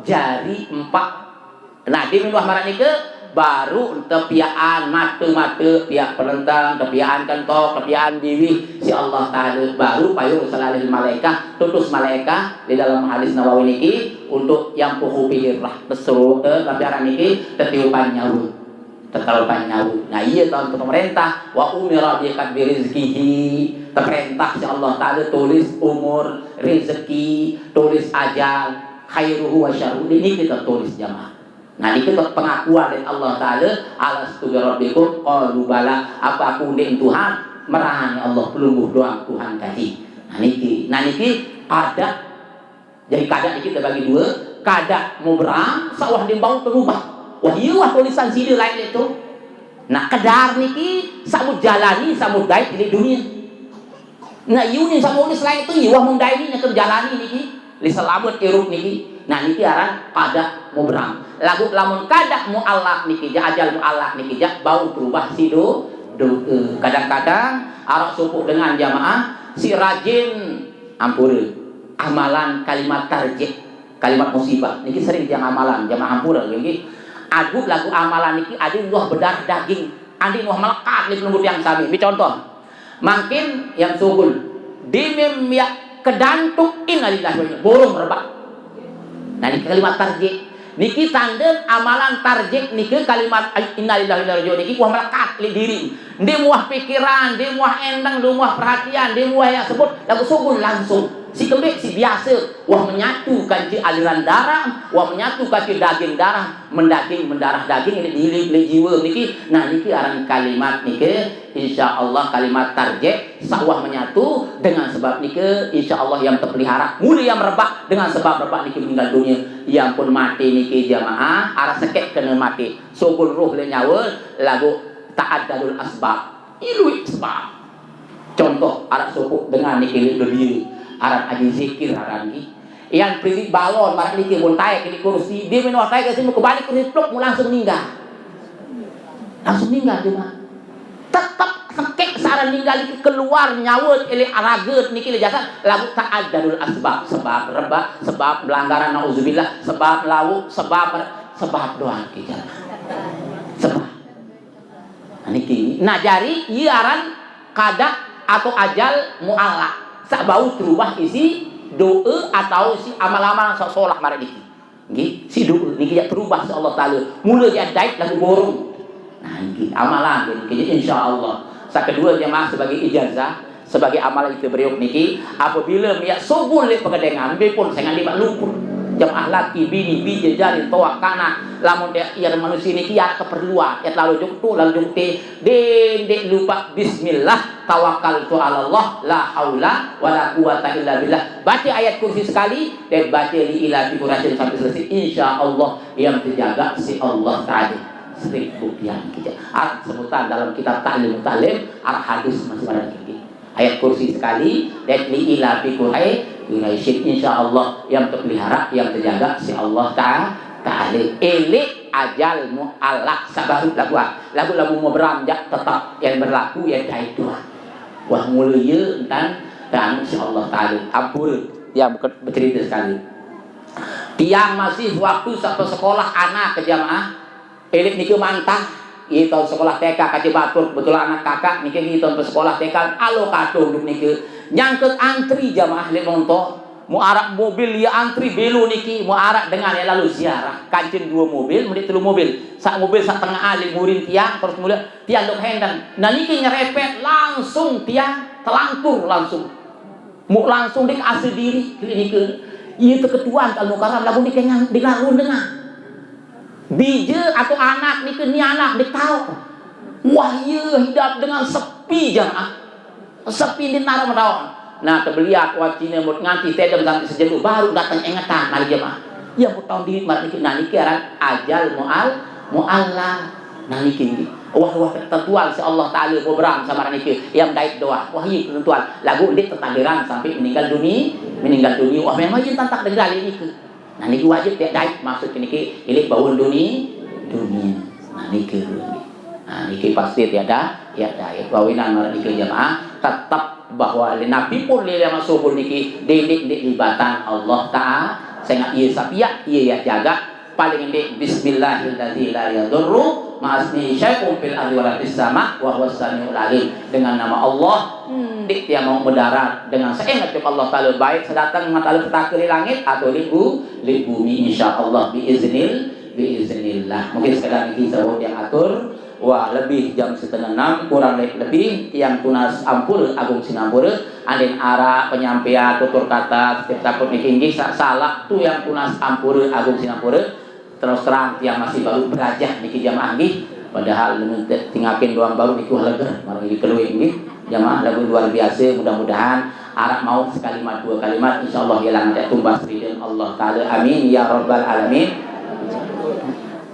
jari empaq. Nah, demen wah maraq nike, baruq tepiaqan mate-mate, piaq pelentang, tepiaqan kentok, tepiaqan biwih siq Allah Taala, baruq payung salalihin malaikah, tutus malaikah di dalam hadis Nawawi niki untuk yanfukhu fihi rauh, teseru-, eh, napi aran niki, tetiupan nyawe. Tetelupan nyawe. Nah, ie taoq pemerintah, wa umira bi katbi rizqihi, teperintah siq Allah Taala tulis umur, rezeki, tulis ajal, khairuhu wa syarruhu, niki tetulis jamaah. Nah, niki tepengakuan leq Allah Taala, alastu bi rabbikum, qalu bala, ape aku ndeq Tuhan? Meran Allah, pelungguh doang Tuhan kaji. Nah, niki, nah, niki ada Jadi, kadaq niki tebagi due, kadaq mubram, saq wah ndeq bau terubah. Wah, ie wah tulisan side laeq leq to. Nah, kedar niki saq muq jalani, saq muq dait leq dunie. Nah, ie unin saq muq nulis laeq to, ie wah muq dait nike jalani niki, leq selamet irup niki. Nah, niki aran kadaq mubram. Laguq lamun kadaq muallaq niki jaq, ajal muallaq niki jaq, bau terubah siq do-, doe. Kadang-kadang araq sopoq dengan jamaah siq rajin Ampure. Amalan kalimat tarjih, kalimat musibah. Niki sering tiang amalan, jamaah ampure nggih. Aduh, laguq amalan niki adeqn wah bedarah daging, adeqn wah melekat leq pelungguh tiang sami. Mbe contoh? Mangkin yang sugul. Dimim ya kedantuk innalillahi wa inna, burung rebak. Nah, niki kalimat tarjih. Niki tanden amalan tarjih niki kalimat innalillahi wa inna ilaihi raji'un niki wah melekat leq diriq. Ndeq muah pikiran, ndeq muah endeng, ndeq muah perhatian, ndeq muah yaq sebut, laguq sugul langsung. Si kembek si biasa, wah menyatu kance aliran darah, wah menyatu kance daging darah, mendaging mendarah daging, ini diri le jiwa niki. Nah, niki aran kalimat niki, insya Allah kalimat target, sawah menyatu dengan sebab niki, insya Allah yang terpelihara, mula yang merebak dengan sebab rebak niki meninggal dunia, yang pun mati niki jamaah, arah sekek kena mati, sugul roh le nyawa, lagu ta'addadul asbab, iluit sebab. Contoh, arak sopok dengan niki lek belia, arak aji zikir aran ki. Yang prilik balon, marak niki mun taek niki kursi, dia menoh taek ke sini, kebalik kursi, pluk, mu langsung meninggal. Langsung meninggal cuma. Tetap sekek saran meninggal niki keluar nyawa, elek araga niki le jasad, lagu ta'addadul asbab, sebab rebak, sebab pelanggaran, nauzubillah, sebab lauk, sebab, sebab doang kita. Sebab. Nah, niki. Nah, jari, iya aran kada atau ajal mu'allak. Sak bau terubah isi doa atau isi amal-amal sak solah marak niki. Nggih, si doa niki jak terubah si Allah Ta'ala. Mula jak dait lagu borong. Nah, niki amalan niki, insya Allah. Sak kedua jamaah sebagai ijazah, sebagai amal kita beriuk niki, apabila miak subul le pegedengan, be pun saya ngali mak luput. Jamaah laki, bini, bija, jari, toak, kanak, lamun dia, ia manusia niki, ia keperluan, ia terlalu juktu, lalu jukti, dendek lupa bismillah, tawakkaltu ala Allah, la haula wala quwata illa billah. Baca ayat kursi sekali, dan baca li ila fi Quraisyin sampai selesai. Insya Allah, yang terjaga si Allah tadi. Sering buktian kita. Arak sebutan dalam kitab Ta'lim Muta'allim, arak hadis masih ada lagi. Ayat kursi sekali, dan li ila fi Qurai-, Quraisyin. Insya Allah, yang terpelihara, yang terjaga si Allah Ta-, Ta'ala. Elek ajal mu'allak sabaru lagu ah. Lagu-lagu mubram jak tetap yang berlaku, yang dait doang. Wah, mula iya entan, dan si Allah Ta'ala. Ampura, yang ber-, bercerita sekali. Tiang masih waktu sak sekolah anak ke jamaah, elek niki mantah. Iya tahun sekolah T K kaji batur, kebetulan anak kakak niki, iya tahun sekolah T K, alo kado duk niki. Nyangkut antri jamaah lek montor. Mu arak mobil ya antri belo niki, mu arak dengan ya lalu ziarah. Kancen dua mobil, mendek telu mobil. Sak mobil sak tengah alih murin tiang, terus mula tiang duk henden. Nah niki nyerepet langsung tiang, telantur langsung. Mu langsung dik asli diri, klik niki. Iya teketuan kalau karam lagu niki yang dilarun dengar. Bija atau anak niki ni anak dik tahu. Wah iya hidup dengan sepi jamaah. Sepi di nara medawan. Nah, tebeliak wacine mut nganti tedem sampai sejenuh baru datang ingetan mari jemaah. Ya mut tahun diri mari niki, nah niki aran ajal mual mualla. Nah niki niki. Wah wah ketentuan si Allah Taala program sama niki yang dait doa. Wah iya ketentuan. Lagu ndik tetagiran sampai meninggal dunia, meninggal dunia. Wah memang iya tantak dengar niki. Nah niki wajib tiak dait maksud niki ilik baun dunia, dunia. Nah niki. Nah niki pasti tiada ya dait. Wawinan mari niki jemaah tetap bahwa le napi pun le lama subur niki didik ndik libatan Allah Taala. Sehingga iya sapiak iya ya jaga paling ndik bismillahilladzi la yadurru ma'asmihi syai'un fil ardi wala fis sama wa huwas samiul alim. Dengan nama Allah ndik tiang mau mudarat dengan seingat Allah Taala baik sedatang mata petaka di langit atau di bu-, di bumi insya Allah biiznil biiznillah. Mungkin sekadar niki sebut yang atur. Wah lebih jam setengah enam kurang le-, lebih tiang tunas ampura agung sinampura. Andin arak penyampaian tutur kata setiap takut niki inggih sa-, salah tu yang tunas ampura agung sinampura. Terus terang tiang masih baru berajah niki jamaah nggih. Padahal tingapin doang baru niki wah leger, baru niki keluar nggih. Jamaah lagu luar biasa, mudah-mudahan arak mau sekalimat dua kalimat insyaallah hilang ada tumbas ridho Allah taala. Amin ya rabbal alamin.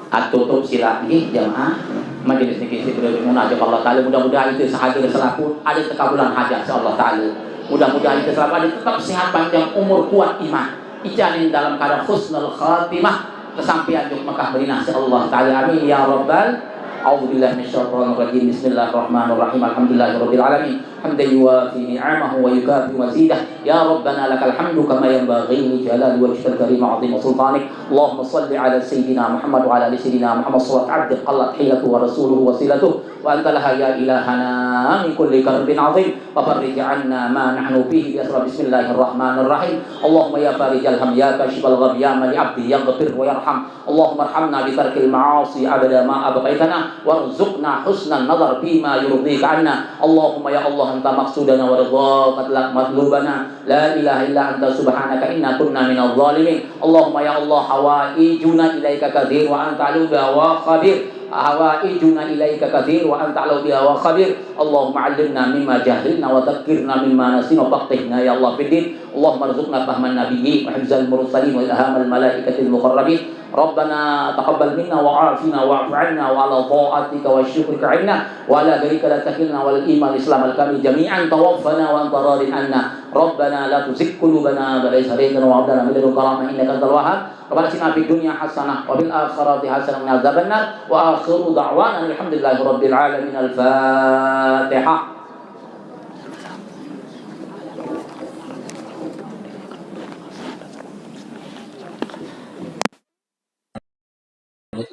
Atutup sila nggih jamaah. Majelis niki sipil munajat Allah taala, mudah-mudahan itu sahaja selaku ada terkabulan hajat insyaallah taala. Mudah-mudahan itu selalu ada tetap sehat panjang umur kuat iman. Icanin dalam keadaan husnul khatimah kesampaian juk Mekah Madinah insyaallah taala. Amin ya rabbal. A'udzubillahi minasyaitonir rajim. Bismillahirrahmanirrahim. Alhamdulillahirabbil alamin. Hamdan yuwafi ni'amahu wa yukafi mazidah. Ya Rabbana lakal hamdu kama yanbaghi li jalali wajhikal karim wa azimi sultanik. Allahumma salli ala sayyidina Muhammad wa ala ali sayyidina Muhammad salawat abdik qallat hilatu wa rasuluhu wasilatuh wa anta laha ya ilahana min kulli karbin azim. Wa farrij anna ma nahnu fihi bi asra bismillahirrahmanirrahim. Allahumma ya farijal ham ya kashifal gham ya mali abdi yaghfir wa yarham. Allahumma arhamna bi tarkil ma'asi abada ma abqaitana. وارزقنا حسن النظر فيما يرضيك عنا. اللهم يا الله أنت مقصودنا ورضاك مطلوبنا. لا إله إلا أنت سبحانك إنا كنا من الظالمين. اللهم يا الله حوائجنا إليك كثير وأنت علو بها وخبير. حوائجنا إليك كثير وأنت علو بها وخبير. اللهم علمنا مما جهلنا وذكرنا مما نسينا وفقهنا يا الله في الدين. اللهم ارزقنا فهم النبيين وحفظ المرسلين وإلهام الملائكة المقربين. ربنا تقبل منا وعافنا واعف عنا وعلى طاعتك وشكرك عنا وعلى غيرك لا تكلنا ولا الإيمان الإسلام الكامل جميعا توفنا وأنت راض عنا. ربنا لا تزغ قلوبنا بعد إذ هديتنا وهب لنا من لدنك رحمة إنك أنت الوهاب. ربنا آتنا في الدنيا حسنة وفي الآخرة حسنة وقنا عذاب النار. وآخر دعوانا الحمد لله رب العالمين. الفاتحة.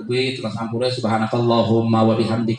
Tukang sampura, subhanakallahumma wa bihamdika.